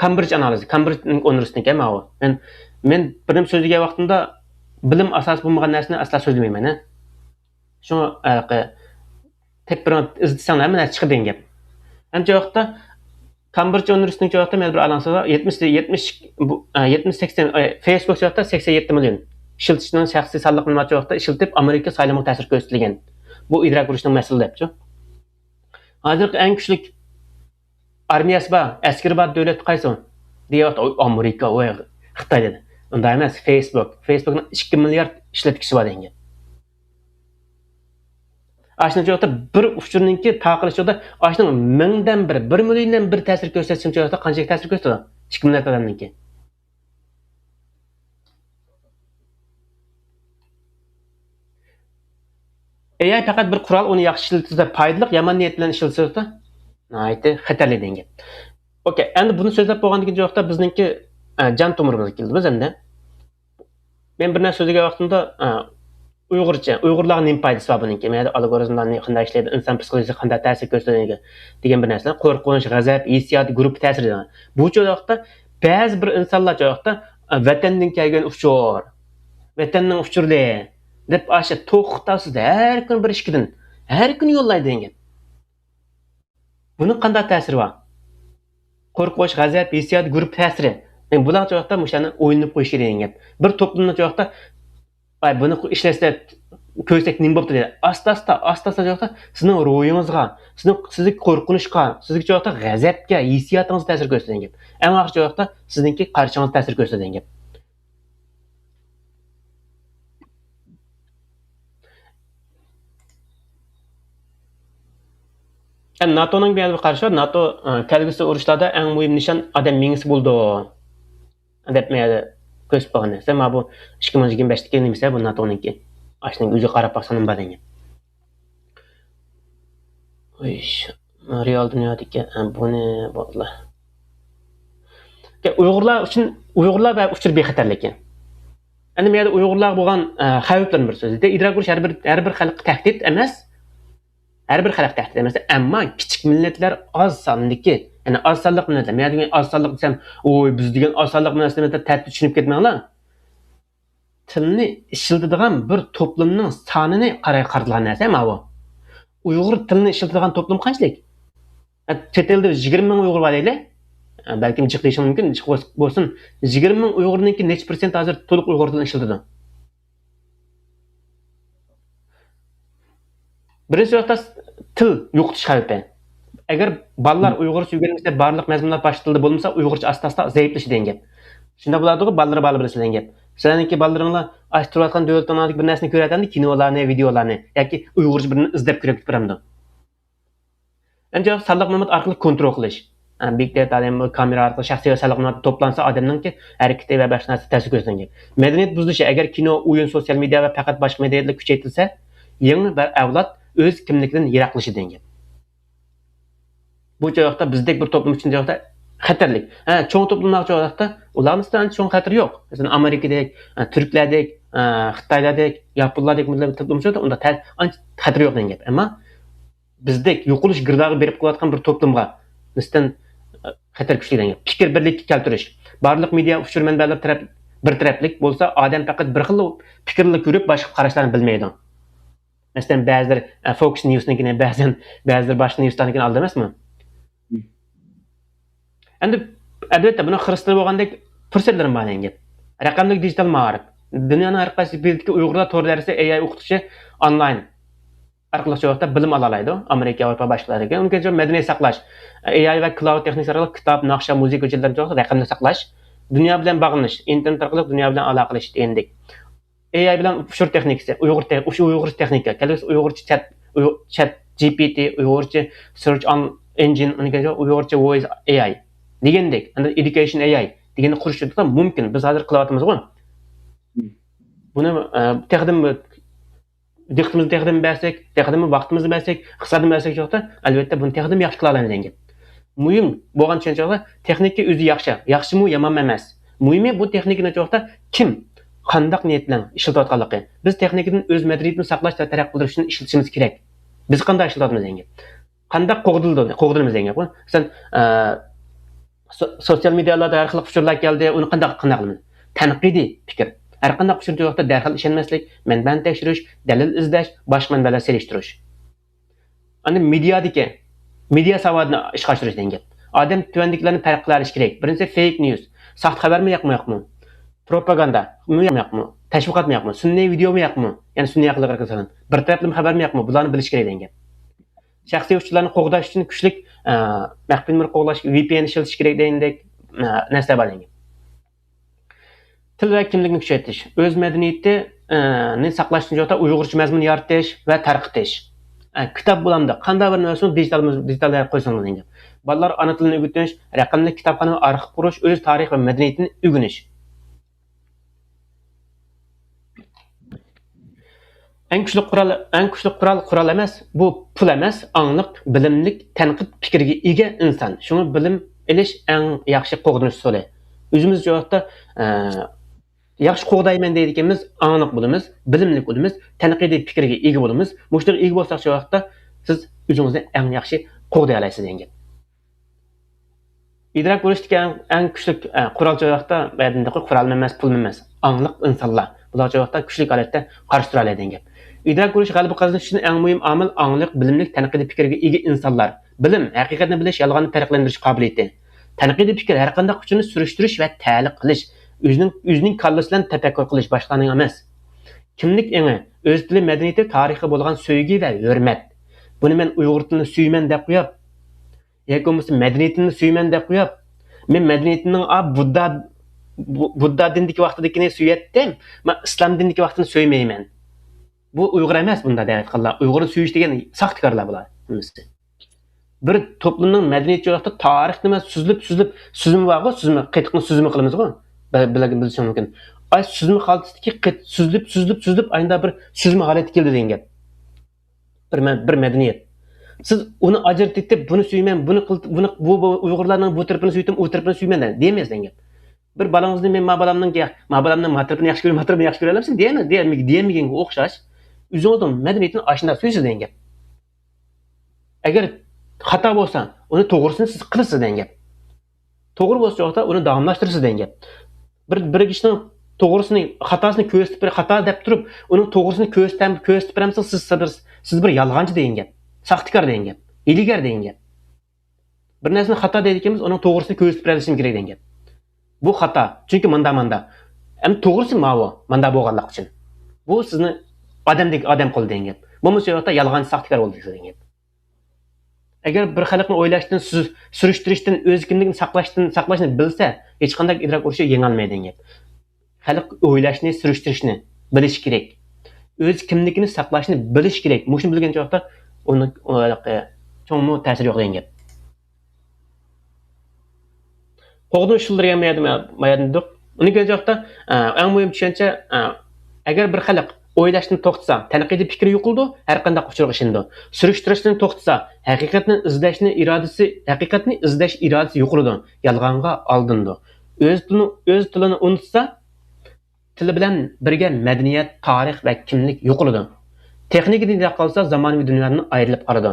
كامبرىج ئانالىزى، كامبرىج ئۇنىۋېرسىتېتىنىڭكى ماۋۇ. مەن، مەن بىر نېمە سۆزلىگەن ۋاقتىمدا بىلىم ئاساسى بولمىغان نەرسىنى ئەسلا سۆزلىمەيمەن، ھە. شۇڭا ھېلىقى تېپىپ بېرىڭ، ئىزدىسەڭلار ھەممە نەرسە چىقىدۇ دېگەن گەپ. ئەمدى چوقتا كامبرىج ئۇنىۋېرسىتېتىنىڭ چوقتا مەن بىر ئالاڭسىزدا يەتمىش، يەتمىش، بۇ، ئە، يەتمىش سەكسەن، ئە، فېيسبۇك چوقتا سەكسەن يەتتە مىليون ئىشلىتىشنىڭ شەخسىي سانلىقىنى چوقتا ئىشلىتىپ، ئامېرىكا سايلىمىغا تەسىر كۆرسىتىلگەن. بۇ ئىدراك ئۇرۇشنىڭ مەسىلە دەپچۇ. ھازىرقى ئەڭ كۈچلۈك ئارمىيەسى بار، ئەسكىرى بار دۆلەت قايسى دېگەن ۋاقىتتا، ئامېرىكا، ۋاي، خىتاي دېدى. ئۇنداق ئەمەس، فېيسبۇك. فېيسبۇكنىڭ ئىككى مىليارد ئىشلەتكۈچىسى بار دېگەن گەپ. ئاشۇنىڭ چوقتا بىر ئۇچۇرنىڭكى تارقىلىشىدا ئاشۇنىڭ مىڭدىن بىر، بىر مىليوندىن بىر تەسىر كۆرسەتسىمۇ چوقتا قانچىلىك تەسىر كۆرسىتىدۇ؟ ئىككى مىليارد ئادەمنىڭكى. ئېي ئاي پەقەت بىر قورال، ئۇنى ياخشى ئىشلىتىلسە پايدىلىق، يامان نىيەت بىلەن ئىشلىتىلسە ناھايىتى خەتەرلىك دېگەن گەپ. ئوكەي، ئەمدى بۇنى سۆزلەپ بولغاندىن كېيىن چوقتا بىزنىڭكى، ئە، جان تومۇرىمىزغا كېلىمىز ئەمدى. مەن بىر نەرسە سۆزلىگەن ۋاقتىمدا، ئە، ئۇيغۇرچە، ئۇيغۇرلارغا نېمە پايدىسى بار بۇنىڭكى؟ مەيلى ئالگورىزملار نى-، قانداق ئىشلەيدۇ، ئىنسان پسىخولوگىيىسىغا قانداق تەسىر كۆرسىتىدۇ دېگەن بىر نەرسىلەر. قورقۇنچ، غەزەپ، ھېسسىيات، گۇرۇپپا تەسىرى دېگەن. بۇ چاغدا بەزى بىر ئىنسانلار چاغدا، ئە، ۋەتەندىن كەلگەن ئۇچۇر، ۋەتەننىڭ ئۇچۇرلىرى دەپ ئاشۇ توختاۋسىز ھەر كۈنى بىر ئىككىدىن، ھەر كۈنى يوللايدۇ دېگەن. بۇنىڭ قانداق تەسىرى بار؟ قورقۇش، غەزەپ، ھېسسىيات، گۇرۇپپا تەسىرى. يەنى بۇلارنىڭ چوقتا مۇشۇلارنى ئويلىنىپ قويۇش كېرەك دېگەن گەپ. بىر توپلۇمنىڭ چوقتا، «ۋاي، بۇنى ئىشلەتسە، كۆرسەك نېمە بوپتۇ؟» دەيدۇ. ئاستا-ئاستا، ئاستا-ئاستا چوقتا سىزنىڭ روھىڭىزغا، سىزنىڭ، سىزگە قورقۇنچقا، سىزگە چوقتا غەزەپكە، ھېسسىياتىڭىزغا تەسىر كۆرسىتىدۇ دېگەن گەپ. ئەڭ ئاخىرى چوقتا سىزنىڭكى قارىشىڭىزغا تەسىر كۆرسىتىدۇ دېگەن گەپ. ئە، ناتونىڭ بۇ يەردە بىر قارىشى بار. ناتو، ئە، كەلگۈسى ئۇرۇشلاردا ئەڭ مۇھىم نىشان ئادەم مېڭىسى بولىدۇ، دەپ مەيەردە كۆرسىتىپ قويغان نەرسە. مانا بۇ ئىككى مىڭ يىگىرمە بەشتىكى نېمىسى بۇ ناتونىڭكى. ئاشۇنىڭ ئۆزىگە قاراپ باقسا نېمە بار دېگەن. ئۇيش، رېئال دۇنيادىكى، ئە، بۇنى، بولدى. ئۇيغۇرلار ئۈچۈن، ئۇيغۇرلار ۋە ئۇچۇر بىخەتەرلىكى. ئەنە بۇ يەردە ئۇيغۇرلارغا بولغان، ئە، خەۋپلەرنىڭ بىر سۆزى. ئىدراك قىلىش ھەر بىر، ھەر بىر خەلققە تەھدىت ئەمەس. ھەر بىر خەلققە تەھدىت ئەمەس. ئەمما كىچىك مىللەتلەر ئاز ساندىكى، يەنى ئاز سانلىق مىللەتلەر. مەن دېگەن ئاز سانلىق دېسەم، ۋوي، بىز دېگەن ئاز سانلىق مىللەت دېمەي تەتۈر چۈشىنىپ كەتمەڭلار. تىلنى ئىشلىتىدىغان بىر توپلۇمنىڭ سانىنى قاراي قارىتىلغان نەرسە ماۋۇ. ئۇيغۇر تىلىنى ئىشلىتىدىغان توپلۇم قانچىلىك؟ ئە، چەت ئەلدە يىگىرمە مىڭ ئۇيغۇر بار دەيلى. ئە، بەلكىم جىق دېيىشىڭ مۇمكىن، جىق بولس-، بولسۇن. يىگىرمە مىڭ ئۇيغۇرنىڭكى نەچچە پىرسەنت ھازىر تولۇق ئۇيغۇر تىلىنى ئىشلىتىدۇ؟ بىرىنچى نۇقتا، تىل يوقىتىش خەۋپى. ئەگەر بالىلار ئۇيغۇرچە ئۆگەنمىسە، بارلىق مەزمۇنلار باشقا تىلدا بولمىسا، ئۇيغۇرچە ئاستا-ئاستا زەئىپلىشىدۇ دېگەن گەپ. شۇنداق بولىدىغۇ، بالىلىرى بار بىلىسىز دېگەن گەپ. سىلەرنىڭكى بالىلىرىڭلار ئاشۇ تۇرۇۋاتقان دۆلىتىڭلاردىكى بىر نەرسىنى كۆرەتەمدۇ، كىنولارنى، ۋىدېئولارنى ياكى ئۇيغۇرچە بىرنى ئىزدەپ كۆرۈپ بېرەمدۇ؟ ئەنە سانلىق مەلۇمات ئارقىلىق كونترول قىلىش. ئە، بىگ داتا دەيمۇ، كامېرا ئارقىلىق شەخسىي ۋە سانلىق مەلۇمات توپلانسا، ئادەمنىڭكى ھەرىكىتى ۋە باشقا نەرسە تەسىر كۆرسىتىدىغان گەپ. مەدەنىيەت بۇزۇلۇشى، ئەگەر كىنو، ئويۇن، سوتسىيال مېدىيا ۋە پەقەت باشقا مېدىيالار كۈچەيتىلسە، يېڭى بىر ئەۋلاد ئۆز كىملىكىدىن يىراقلىشىدۇ دېگەن گەپ. بۇ چاغلىقتا بىزدەك بىر توپلۇم ئۈچۈن چاغلىقتا خەتەرلىك. ھە، چوڭ توپلۇملارغا چاغلىقتا ئۇلارنىڭ ئۈستىدە ئانچە چوڭ خەتىرى يوق. مەسىلەن، ئامېرىكىدەك، ھە، تۈركلەردەك، ھە، خىتايلاردەك، ياپونلاردەك مىللەت توپلۇمى ئۇنداق تە-، ئانچە خەتىرى يوق دېگەن گەپ. ئەمما بىزدەك يوقىلىش گىردابىغا بېرىپ قېلىۋاتقان بىر توپلۇمغا نىسبەتەن، ئە، خەتەر كۈچلۈك دېگەن گەپ. پىكىر بىرلىككە كەلتۈرۈش. بارلىق مېدىيا ئۇچۇر مەنبەلىرى تەرەپ، بىر تەرەپلىك بولسا، ئادەم پەقەت بىر خىل پىكىرلا كۆرۈپ، باشقا قاراشلارنى بىلمەيدۇ. مەسىلەن، بەزىلىرى، ئە، فوكس نيۇسنىڭكىنى، بەزەن، بەزىلىرى باشقا نيۇسلارنىڭكىنى ئالىدۇ ئەمەسمۇ؟ مم. ئەمدى، ئەلۋەتتە، بۇنىڭ خىرىسلىرى بولغاندەك پۇرسەتلىرىمۇ بار دېگەن گەپ. رەقەملىك دىجىتال مائارىپ. دۇنيانىڭ ھەر قايسى بۇرجىكىدىكى ئۇيغۇرلار تور دەرسى، ئېي ئاي ئوقۇتۇشى ئونلاين ئارقىلىق شۇ ۋاقىتتا بىلىم ئالالايدۇ. ئامېرىكا، ياۋروپا، باشقىلار دېگەن. ئۇنىڭ كېيىن مەدەنىيەت ساقلاش. ئېي ئاي ۋە كلاۋد تېخنىكىسى ئارقىلىق كىتاب، ناخشا، مۇزىكا ھۆججەتلىرىنى رەقەمدە ساقلاش. دۇنيا بىلەن باغلىنىش. ئىنتېرنېت ئارقىلىق دۇنيا بىلەن ئالاقىلىشىش دېگەندەك. ئېي ئاي بىلەن ئۇچۇر تېخنىكىسى، ئۇيغۇر تېخ-، ئۇشۇ ئۇيغۇرچە تېخنىكا، كەلگۈسى ئۇيغۇرچە چات، ئۇيغۇر-، چات جى پى تى، ئۇيغۇرچە سېرچ ئېنجىن، ئۇنىڭ كېيىن ئۇيغۇرچە ۋويس ئېي ئاي دېگەندەك، ئاندىن ئېدۇكېيشن ئېي ئاي دېگەننى قۇرۇش مۇمكىن. بىز ھازىر قىلىۋاتىمىزغۇ. بۇنى، ئە، تېخىدىمۇ دىققىتىمىزنى تېخىدىمۇ بەرسەك، تېخىدىمۇ ۋاقتىمىزنى بەرسەك، ئىقتىسادنى بەرسەك، شۇ ۋاقىتتا، ئەلۋەتتە، بۇنى تېخىدىمۇ ياخشى قىلالايمىز دېگەن گەپ. مۇھىم بولغان چۈشەنچە، تېخنىكا ئۆزى ياخشى، ياخشىمۇ، يامانمۇ ئەمەس. مۇھىمى بۇ تېخنىكىنى شۇ ۋاقىتتا كىم، قانداق نىيەت بىلەن ئىشلىتىۋاتقانلىقى. بىز تېخنىكىدىن ئۆز مەدەنىيىتىمىزنى ساقلاش ۋە تەرەققىي قىلدۇرۇش ئۈچۈن ئىشلىتىشىمىز كېرەك. بىز قانداق ئىشلىتىۋاتىمىز دېگەن گەپ. قانداق قوغدىلىدۇ، قوغدىلىمىز دېگەن گەپ. مەسىلەن، ئە، سو-، سوتسىيال مېدىيالاردا ھەر خىل ئۇچۇرلار كەلدى، ئۇنى قانداق، قانداق قىلىمىز؟ تەنقىدىي پىكىر. ھەر قانداق ئۇچۇر تۇيغۇسىدا دەرھال ئىشەنمەسلىك، مەنبەنى تەكشۈرۈش، دەلىل ئىزدەش، باشقا مەنبەلەر سېلىشتۇرۇش. ئاندىن مېدىيادىكى، مېدىيا ساۋاتىنى ئىشقا ئاشۇرۇش دېگەن گەپ. ئادەم تۆۋەندىكىلەرنى پەرق قىلالىشى كېرەك. بىرىنچىسى، فېيك نيۇز، ساختا خەۋەرمۇ ياقمۇ ياقمۇ؟ پروپاگاندامۇ ياقمۇ ياقمۇ؟ تەشۋىقاتمۇ ياقمۇ؟ سۈنئىي ۋىدېئومۇ ياقمۇ؟ يەنى سۈنئىي ئەقىلگە قارىغان بىر تەرەپلىمە خەۋەرمۇ ياقمۇ؟ بۇلارنى بىلىش كېرەك دېگەن گەپ. شەخسىي ئۇچۇرلارنى قوغداش ئۈچۈن كۈچلۈك، ئە، مەخپىي نومۇر قوغلاش، ۋى پى ئېن ئىشلىتىش كېرەك دېگەندەك، ئە، نەرسىلەر بار دېگەن. تىل ۋە كىملىكنى كۈچەيتىش، ئۆز مەدەنىيىتى، ئە، نى ساقلاشتىن جۇغتا ئۇيغۇرچە مەزمۇن يارىتىش ۋە تارقىتىش. ئە، كىتاب بولامدۇ، قانداق بىر نەرسىنى دىجىتال، دىجىتال قويسىڭىز دېگەن گەپ. بالىلار ئانا تىلىنى ئۆگىتىش، رەقەملىك كىتابخانا ۋە ئارخىپ قۇرۇش، ئۆز تارىخى ۋە مەدەنىيىتىنى ئۆگىنىش. ئەڭ كۈچلۈك قورال، ئەڭ كۈچلۈك قورال، قورال ئەمەس، بۇ پۇل ئەمەس، ئاڭلىق، بىلىملىك، تەنقىد پىكرىگە ئىگە ئىنسان. شۇڭا بىلىم ئېلىش ئەڭ ياخشى قوغدىنىش ئۇسۇلى. ئۆزىمىز جۇغتا، ئە، ياخشى قوغدايمەن دەيدىكەنمىز، ئاڭلىق بولىمىز، بىلىملىك بولىمىز، تەنقىدىي پىكىرگە ئىگە بولىمىز. مۇشۇنىڭغا ئىگە بولساق شۇ ۋاقىتتا سىز ئۆزىڭىزنى ئەڭ ياخشى قوغدىيالايسىز دېگەن گەپ. ئىدراك بولۇشتىكى ئەڭ، ئەڭ كۈچلۈك، ئە، قورال شۇ ۋاقىتتا بەدىندىكى قورالمۇ ئەمەس، پۇلمۇ ئەمەس، ئاڭلىق ئىنسانلار. بۇلار شۇ ۋاقىتتا كۈچلۈك ھالەتتە قارشى تۇرالايدۇ دېگەن گەپ. ئىدراك بولۇش غەلىبە قازىنىش ئۈچۈن ئەڭ مۇھىم ئامىل ئاڭلىق، بىلىملىك، تەنقىدىي پىكىرگە ئىگە ئىنسانلار. بىلىم، ھەقىقەتنى بىلىش، يالغاننى پەرقلەندۈرۈش قابىلىيىتى. تەنقىدىي پىكىر، ھەر قانداق ئۇچۇرنى سۈرۈشتۈرۈش ۋە تەلىق قىلىش. ئۆزىنىڭ، ئۆزىنىڭ كاللىسى بىلەن تەپەككۇر قىلىش، باشقىلارنىڭ ئەمەس. كىملىك ئېڭى، ئۆز تىلى، مەدەنىيىتى، تارىخى بولغان سۆيگۈ ۋە ھۆرمەت. بۇنى مەن ئۇيغۇر تىلىنى سۆيىمەن دەپ قويۇپ، ياكى بولمىسا مەدەنىيىتىمنى سۆيىمەن دەپ قويۇپ، مەن مەدەنىيىتىمنىڭ، ئا، بۇددا، بۇ-، بۇددا دىنىدىكى ۋاقتىدىكىنى سۆيەتتىم، مەن ئىسلام دىنىدىكى ۋاقتىنى سۆيمەيمەن. بۇ ئۇيغۇر ئەمەس بۇنداق دەۋاتقانلار. ئۇيغۇرنى سۆيۈش دېگەن ساختىكارلار بۇلار ھەممىسى. بىر توپلۇمنىڭ مەدەنىيىتى شۇ ۋاقىتتا تارىخ نېمە سۈزۈلۈپ، سۈزۈلۈپ، سۈزۈمى بارغۇ، سۈزۈمى، قېتىقنى سۈزۈمى قىلىمىزغۇ. بە-، بىلەرگە بىلىشىڭ مۇمكىن. ئاي سۈزمە خالتىسىدىكى قېت-، سۈزۈلۈپ، سۈزۈلۈپ، سۈزۈلۈپ، ئاينىدا بىر سۈزمە ھالەتكە كېلىدۇ دېگەن گەپ. بىر مە-، بىر مەدەنىيەت. سىز ئۇنى ئاجرىتىپ، بۇنى سۆيىمەن، بۇنى قىل-، بۇنى، بۇ، بۇ ئۇيغۇرلارنىڭ بۇ تەرىپىنى سۆيدۈم، ئۇ تەرىپىنى سۆيىمەن دە-، دېمەيسىز دېگەن گەپ. بىر بالىڭىزنى مەن ما بالامنىڭ، ما بالامنىڭ ما تەرىپىنى ياخشى كۆرىمەن، ما تەرىپىنى ياخشى كۆرەلەمسىز؟ دېمە-، دېمە-، دېمىگەنگە ئوخشاش. ئۆزىڭىزنىڭ مەدەنىيىتىنى ئاشۇنداق سۆيىسىز دېگەن گەپ. ئەگەر خاتا بولسا، ئۇنى توغرىسىنى سىز قىلىسىز دېگەن گەپ. توغرا بولسا، شۇ ۋاقىتتا ئۇنى داۋاملاشتۇرىسىز دېگەن گەپ. بىر، بىر كىشىنىڭ توغرىسىنى، خاتاسىنى كۆرسىتىپ بېرىپ، خاتا دەپ تۇرۇپ، ئۇنىڭ توغرىسىنى كۆرسىتەم-، كۆرسىتىپ بېرەمسىز، سىز، سىز بىر، سىز بىر يالغانچى دېگەن گەپ. ساختىكار دېگەن گەپ. ھىيلىگەر دېگەن گەپ. بىر نەرسىنى خاتا دەيدىكەنمىز، ئۇنىڭ توغرىسىنى كۆرسىتىپ بېرەلىشىم كېرەك دېگەن گەپ. بۇ خاتا، چۈنكى ماندا، ماندا. ئەمدى توغرىسى ماۋۇ، ماندا بولغانلىقى ئۈچۈن. بۇ سىزنى ئادەمدەك ئادەم قىلدى دېگەن گەپ. بولمىسا، شۇ ۋاقىتتا يالغانچى، ساختىكار بولدى دېگەن گەپ. ئەگەر بىر خەلقنى ئويلاشتىن، سۈز-، سۈرۈشتۈرۈشتىن، ئۆز كىملىكىنى ساقلاشتىن، ساقلاشنى بىلسە، ھېچقانداق ئىدراك ئۇرۇشى يېڭەلمەيدۇ دېگەن گەپ. خەلق ئويلاشنى، سۈرۈشتۈرۈشنى بىلىشى كېرەك. ئۆز كىملىكىنى ساقلاشنى بىلىشى كېرەك. مۇشۇنى بىلگەن چاغدا ئۇنىڭ، ئۇ، چوڭمۇ تەسىرى يوق دېگەن گەپ. قوغدىنىش ئۇسۇللىرى دېگەن ما يەردە، ما يەردە دېدۇق. ئۇنى كۆرگەن چاغدا، ئە، ئەڭ مۇھىم چۈشەنچە، ئە، ئەگەر بىر خەلق ئويلاشتىن توختىسا، تەنقىدىي پىكرى يوقىلىدۇ، ھەر قانداق ئۇچۇرغا ئىشىنىدۇ. سۈرۈشتۈرۈشتىن توختىسا، ھەقىقەتنى ئىزدەشنى ئىرادىسى، ھەقىقەتنى ئىزدەش ئىرادىسى يوقىلىدۇ، يالغانغا ئالدىنىدۇ. ئۆز تىلىنى، ئۆز تىلىنى ئۇنتۇسا، تىلى بىلەن بىرگە مەدەنىيەت، تارىخ ۋە كىملىك يوقىلىدۇ. تېخنىكىدىن يىراق قالسا، زامانىۋى دۇنيادىن ئايرىلىپ قالىدۇ.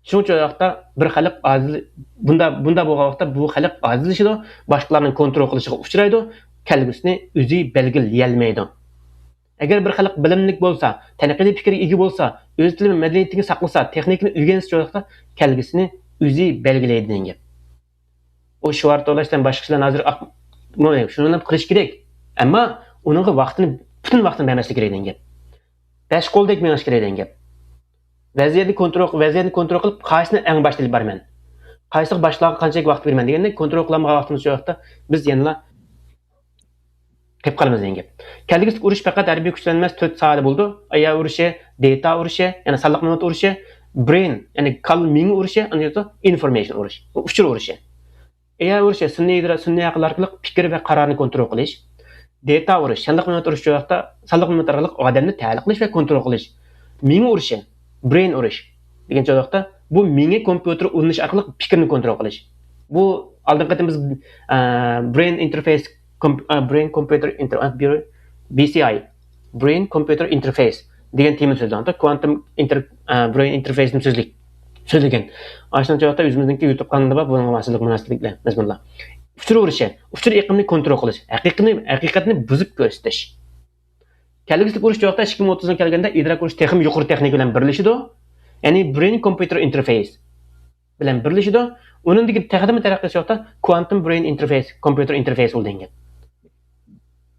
شۇنىڭ ئۈچۈن ئۇ ۋاقىتتا بىر خەلق ئاجىز، بۇندا، بۇندا بولغان ۋاقىتتا بۇ خەلق ئاجىزلىشىدۇ، باشقىلارنىڭ كونترول قىلىشىغا ئۇچرايدۇ، كەلگۈسىنى ئۆزى بەلگىلىيەلمەيدۇ. ئەگەر بىر خەلق بىلىملىك بولسا، تەنقىدىي پىكىرگە ئىگە بولسا، ئۆز تىلى ۋە مەدەنىيىتىنى ساقلىسا، تېخنىكىنى ئۆگەنسە، شۇ ۋاقىتتا كەلگۈسىنى ئۆزى بەلگىلەيدۇ دېگەن گەپ. ئۇ شۋارتولاش بىلەن باشقا كىشىلەرنى ھازىر ئاق-، شۇنى بىلەن قىلىش كېرەك. ئەمما ئۇنىڭغا ۋاقتىنى، پۈتۈن ۋاقتىنى بەرمەسلىك كېرەك دېگەن گەپ. بەش قولدەك مېڭىش كېرەك دېگەن گەپ. ۋەزىيەتنى كونترول، ۋەزىيەتنى كونترول قىلىپ، قايسىنى ئەڭ باشتا ئېلىپ بارىمەن؟ قايسىغا، باشقىلارغا قانچىلىك ۋاقىت بېرىمەن دېگەندەك كونترول قىلالمىغان ۋاقتىمىز شۇ ۋاقىتتا بىز يەنىلا قېلىپ قالىمىز دېگەن گەپ. كەلگۈسىدىكى ئۇرۇش پەقەت ھەربىي كۈچ بىلەن ئەمەس، تۆت ساھەدە بولىدۇ. ئايئار ئۇرۇشى، دېتا ئۇرۇشى، يەنى سانلىق مەلۇمات ئۇرۇشى، برېين، يەنى كاللا مىيە ئۇرۇشى، ئاندىن كېيىن ئىنفورمېيشن ئۇرۇشى، ئۇچۇر ئۇرۇشى. ئايئار ئۇرۇشى سۈنئىي ئىدرا-، سۈنئىي ئەقىل ئارقىلىق پىكىر ۋە قارارنى كونترول قىلىش. دېتا ئۇرۇش، سانلىق مەلۇمات ئۇرۇش ۋاقىتتا سانلىق مەلۇمات ئارقىلىق ئادەمنى تەلىق قىلىش ۋە كونترول قىلىش. مىيە ئۇرۇشى، برېين ئۇرۇش دېگەن ۋاقىتتا بۇ مىيە كومپيۇتېر ئۇلىنىش ئارقىلىق پىكىرنى كونترول قىلىش. بۇ ئالدىنقى قېتىم بىز، ئە، برېين ئىنتېرفېيس، كومپ-، ئە، برېين كومپيۇتېر ئىنتېر-، ئە، بيۇ-، بى سى ئاي، برېين كومپيۇتېر ئىنتېرفېيس دېگەن تېمىنى سۆزلىگەن. كۋانتوم ئىنتېر-، ئە، برېين ئىنتېرفېيسنى سۆزلىك-، سۆزلىگەن. ئاشۇنىڭ ۋاقىتتا ئۆزىمىزنىڭكى يۇتۇب قانىلىدا بار، بۇنىڭغا مۇناسىۋەتلىك، مۇناسىۋەتلىك مەزمۇنلار. ئۇچۇر ئۇرۇشى، ئۇچۇر ئېقىمىنى كونترول قىلىش، ھەقىقىنى، ھەقىقەتنى بۇزۇپ كۆرسىتىش. كەلگۈسىدىكى ئۇرۇش ۋاقتىدا ئىككى مىڭ ئوتتۇزغا كەلگەندە ئىدراك ئۇرۇشى تېخىمۇ يۇقىرى تېخنىكا بىلەن بىرلىشىدۇ. يەنى برېين كومپيۇتېر ئىنتېرفېيس بىلەن بىرلىشىدۇ. ئۇنىڭدىن كېيىن تېخىمۇ تەرەققىي قىلىش ۋاقتىدا كۋانتوم برېين ئىنتېرفېيس، كومپيۇتېر ئىنتېرفېيس بولىدۇ دېگەن گەپ.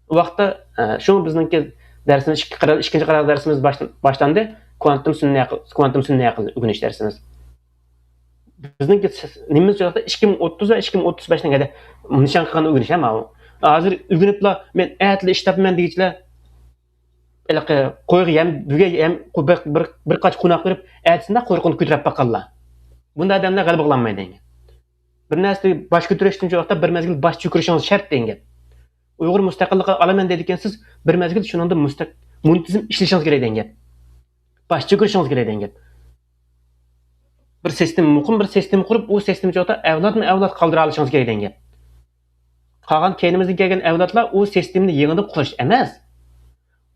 ئۇ ۋاقىتتا، ئە، شۇ بىزنىڭكى دەرسىمىز ئىككى قىرا-، ئىككىنچى قىرا دەرسىمىز باشلا-، باشلاندى. كۋانتوم سۈنئىي ئەقىل، كۋانتوم سۈنئىي ئەقىل ئۆگىنىش دەرسىمىز. بىزنىڭكى سىز-، نېمىمىز شۇ ۋاقىتتا ئىككى مىڭ ئوتتۇز ۋە ئىككى مىڭ ئوتتۇز بەشنىڭ ھەدە نىشان قىلغان ئۆگىنىش ھە ماۋۇ. ھازىر ئۆگىنىپلا مەن ئەتىلا ئىش تاپىمەن دېگۈچىلەر ھېلىقى قويغا يەم، بۈگە يەم، بىر، بىر، بىر قاچا قوناق بېرىپ، ئەتىسىندە قورقۇنى كۆتۈرۈپ باققانلار. بۇنداق ئادەملەر غەلىبە قىلالمايدۇ. بىر نەرسىدە باش كۆتۈرۈشتىن شۇ ۋاقىتتا بىر مەزگىل باش چۆكۈرۈشىڭىز شەرت دېگەن گەپ. ئۇيغۇر مۇستەقىللىقى ئالىمەن دەيدىكەنسىز، بىر مەزگىل شۇنىڭدا مۇستەق-، مۇنتىزىم ئىشلىشىڭىز كېرەك دېگەن گەپ. باش چۆكۈرۈشىڭىز كېرەك دېگەن گەپ. بىر سىستېما، مۇقىم بىر سىستېما قۇرۇپ، ئۇ سىستېما شۇ ۋاقىتتا ئەۋلادمۇ ئەۋلاد قالدۇرالىشىڭىز كېرەك دېگەن گەپ. قالغان كەينىمىزدىن كەلگەن ئەۋلادلار ئۇ سىستېمىنى يېڭىدىن قۇرۇش ئەمەس،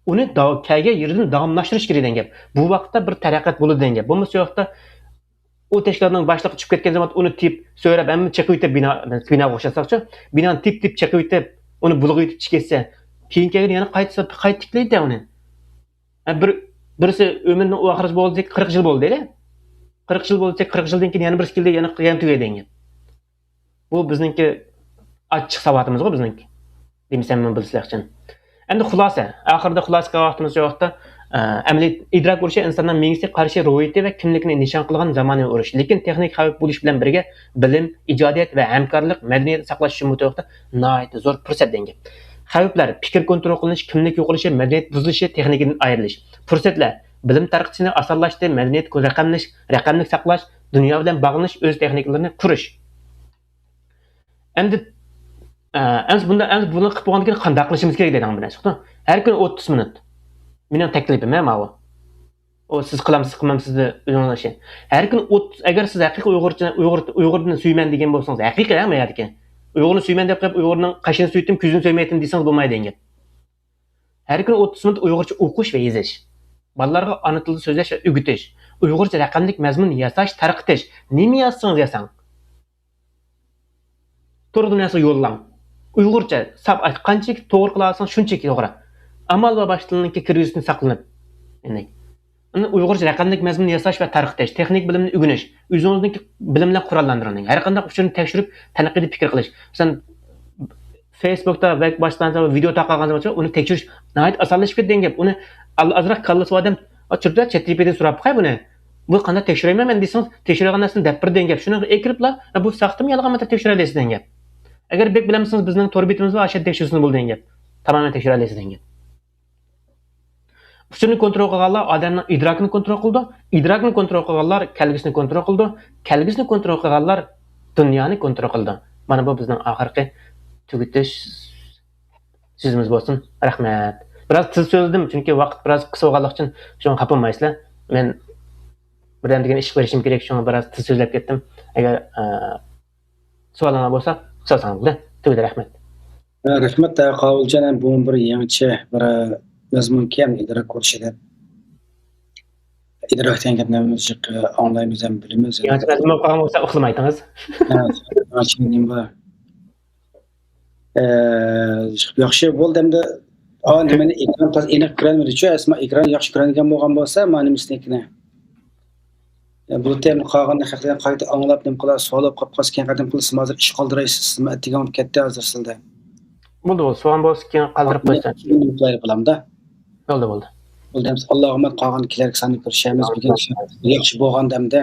ئۇنى دا-، كەلگەن يېرىدىن داۋاملاشتۇرۇش كېرەك دېگەن گەپ. بۇ ۋاقىتتا بىر تەرەققىيات بولىدۇ دېگەن گەپ. بولمىسا شۇ ۋاقىتتا ئۇ تەشكىلاتنىڭ باشلىقى چۈشۈپ كەتكەن زامان ئۇنى تېپىپ، سۆرەپ، ھەممىنى چېقىۋېتىپ بىنا، بىناغا ئوخشاتساقچۇ، بىنانى تېپىپ، تېپىپ چېقىۋېتىپ، ئۇنى بۇلغىۋېتىپ چىقىپ كەتسە، كېيىن كەلگەن يەنە قايتا، قايتا تىكلەيدۇ ئۇنى. ھە، بىر، بىرسى ئۆمرىنىڭ ئاخىرى بولدى، قىرىق يىل بولدى، قىرىق يىل بولدى، قىرىق يىلدىن كېيىن يەنە بىرسى كېلدى، يەنە، يەنە تۈگەيدۇ دېگەن. بۇ بىزنىڭكى ئاچچىق ساۋاتىمىزغۇ بىزنىڭكى. دېمىسەممۇ بىلىسىلەر ئۈچۈن. ئەمدى خۇلاسە، ئاخىرىدا خۇلاسە قىلغان ۋاقتىمىز شۇ ۋاقىتتا، ئە، ئەمەلىي ئىدراك ئۇرۇشى ئىنساننىڭ مېڭىسى قارشى روھىيىتى ۋە كىملىكىنى نىشان قىلغان زامانىۋى ئۇرۇش. لېكىن تېخنىكا خەۋپ بولۇش بىلەن بىرگە بىلىم، ئىجادىيەت ۋە ھەمكارلىق، مەدەنىيەتنى ساقلاش ئۈچۈن بۇ ۋاقىتتا ناھايىتى زور پۇرسەت دېگەن گەپ. خەۋپلەر، پىكىر كونترول قىلىنىش، كىملىك يوقىلىشى، مەدەنىيەت بۇزۇلۇشى، تېخنىكىدىن ئايرىلىش. پۇرسەتلەر، بىلىم تارقىتىشنى ئاسانلاشتى، مەدەنىيەت رەقەملىش-، رەقەملىك ساقلاش، دۇنيا بىلەن باغلىنىش، ئۆز تېخنىكىلىرىنى قۇرۇش. ئەمدى ئەمسە بۇندا، ئەمسە بۇنى قىلىپ بولغاندىن كېيىن قانداق قىلىشىمىز كېرەك دەيدىغان بىر نەرسە. ھەر كۈنى ئوتتۇز مىنۇت. مېنىڭ تەكلىپىم ھە ماۋۇ. ئۇ سىز قىلامسىز، قىلمامسىز، ئۆزىڭىز ئىشى. ھەر كۈنى ئوتتۇز، ئەگەر سىز ھەقىقىي ئۇيغۇرچە، ئۇيغۇر، ئۇيغۇرنى سۆيىمەن دېگەن بولسىڭىز، ھەقىقىي ھە، مەيەردىكى. ئۇيغۇرنى سۆيىمەن دەپ قويۇپ، ئۇيغۇرنىڭ قېشىنى سۆيدۈم، كۆزىنى سۆيمەيتتىم دېسىڭىز بولمايدۇ دېگەن گەپ. ھەر كۈنى ئوتتۇز مىنۇت ئۇيغۇرچە ئوقۇش ۋە يېزىش. بالىلارغا ئانا تىلدا سۆزلەش ۋە ئۆگىتىش. ئۇيغۇرچە رەقەملىك مەزمۇن ياساش، تارقىتىش. نېمە يازسىڭىز ياساڭ. تور دۇنياسىغا يوللاڭ. ئۇيغۇرچە، ساپ ئايت، قانچىلىك توغرا قىلالىساڭ، شۇنچىلىك توغرا. ئامال بار باشقىلارنىڭكى كىرگۈزۈشتىن ساقلىنىپ. يەنى، ئۇنى ئۇيغۇرچە رەقەملىك مەزمۇن ياساش ۋە تارقىتىش، تېخنىك بىلىمنى ئۆگىنىش، ئۆزىڭىزنىڭكى بىلىم بىلەن قوراللاندۇرۇڭ. ھەر قانداق ئۇچۇرنى تەكشۈرۈپ، تەنقىدىي پىكىر قىلىش. مەسىلەن، فېيسبۇكتا ۋە باشقىلاردا ۋىدېئو تارقالغان زامان ئۇنى تەكشۈرۈش ناھايىتى ئاسانلىشىپ كەتكەن گەپ. ئۇنى ئال-، ئازراق كاللىسى بار ئادەم، «ئا، چۈرۈپ چەت جى پى تىدىن سوراپ باقاي بۇنى. بۇ قانداق تەكشۈرەيمەن مەن؟» دېسىڭىز، تەكشۈرىدىغان نەرسىنى دەپ بېرىدۇ دېگەن گەپ. شۇنىڭغا ئېكىرىپلا، «ئە، بۇ ساختىمۇ، يالغانمۇ تەكشۈرەلەيسىز» دېگەن گەپ. ئەگەر بەك بىلەمسىز، بىزنىڭ تور بېتىمىز بار، ئاشۇ يەردە تەكشۈرسىڭىز بولىدۇ دېگەن گەپ. تامامەن تەكشۈرەلەيسىز دېگەن گەپ. ئۇچۇرنى كونترول قىلغانلار ئادەمنىڭ ئىدراكىنى كونترول قىلىدۇ، ئىدراكنى كونترول قىلغانلار كەلگۈسىنى كونترول قىلىدۇ، كەلگۈسىنى كونترول قىلغانلار دۇنيانى كونترول قىلىدۇ. مانا بۇ بىزنىڭ ئاخىرقى تۈگىتىش سۆزىمىز بولسۇن. رەھمەت. بىراز تېز سۆزلىدىم، چۈنكى ۋاقىت بىراز قىس بولغانلىقى ئۈچۈن، شۇڭا خاپا بولمايسىلەر. مەن بىردەم دېگەن ئىشقا بېرىشىم كېرەك، شۇڭا بىراز تېز سۆزلەپ كەتتىم. ئەگەر، ئە، سوئالىڭلار بولسا، سورىساڭلار بولدى. تۈگىدى، رەھمەت. ھە، رەھمەت، ھە، قاۋۇلجان، ھەم بۇمۇ بىر يېڭىچە بىر مەزمۇنكەن، ئىدراك قۇرۇشى دەپ. ئىدراك دېگەن گەپنى ھەممىمىز جىق ئاڭلايمىز ھەم بىلىمىز. يېڭىچە مەزمۇن بولۇپ قالغان بولسا ئۇخلىمايتىڭىز. ھە، يېڭىچە نېمە بار؟ ئە، ياخشى بولدى ئەمدى. ھا، نېمىنى ئېكران تاز-، ئېنىق كۆرەلمىدىچۇ، ئەسما ئېكران ياخشى كۆرەلمىگەن بولغان بولسا، مانا نېمىسىنىڭكىنى. بۇ تېما قالغان خەقلەرنى قايتا ئاڭلاپ، نېمە قىلار، سوئال بولۇپ قاپقالسا، كېيىن قايتا نېمە قىلىسىز، سىز ھازىر ئىش قالدۇرايسىز، سىزمۇ ئەتىگەن بولۇپ كەتتى ھازىر سىلدە. بولدى، بولدى. سوئال بولسا، كېيىن قالدۇرۇپ قويسا. كېيىن قىلايلى بالامدا. بولدى، بولدى. بولدى، ئەمىسە، ئاللاغا ئۈمىد، قالغان كېلەركى ساندا كۆرۈشەرمىز. بۈگۈن ياخشى بولغاندا ئەمدى.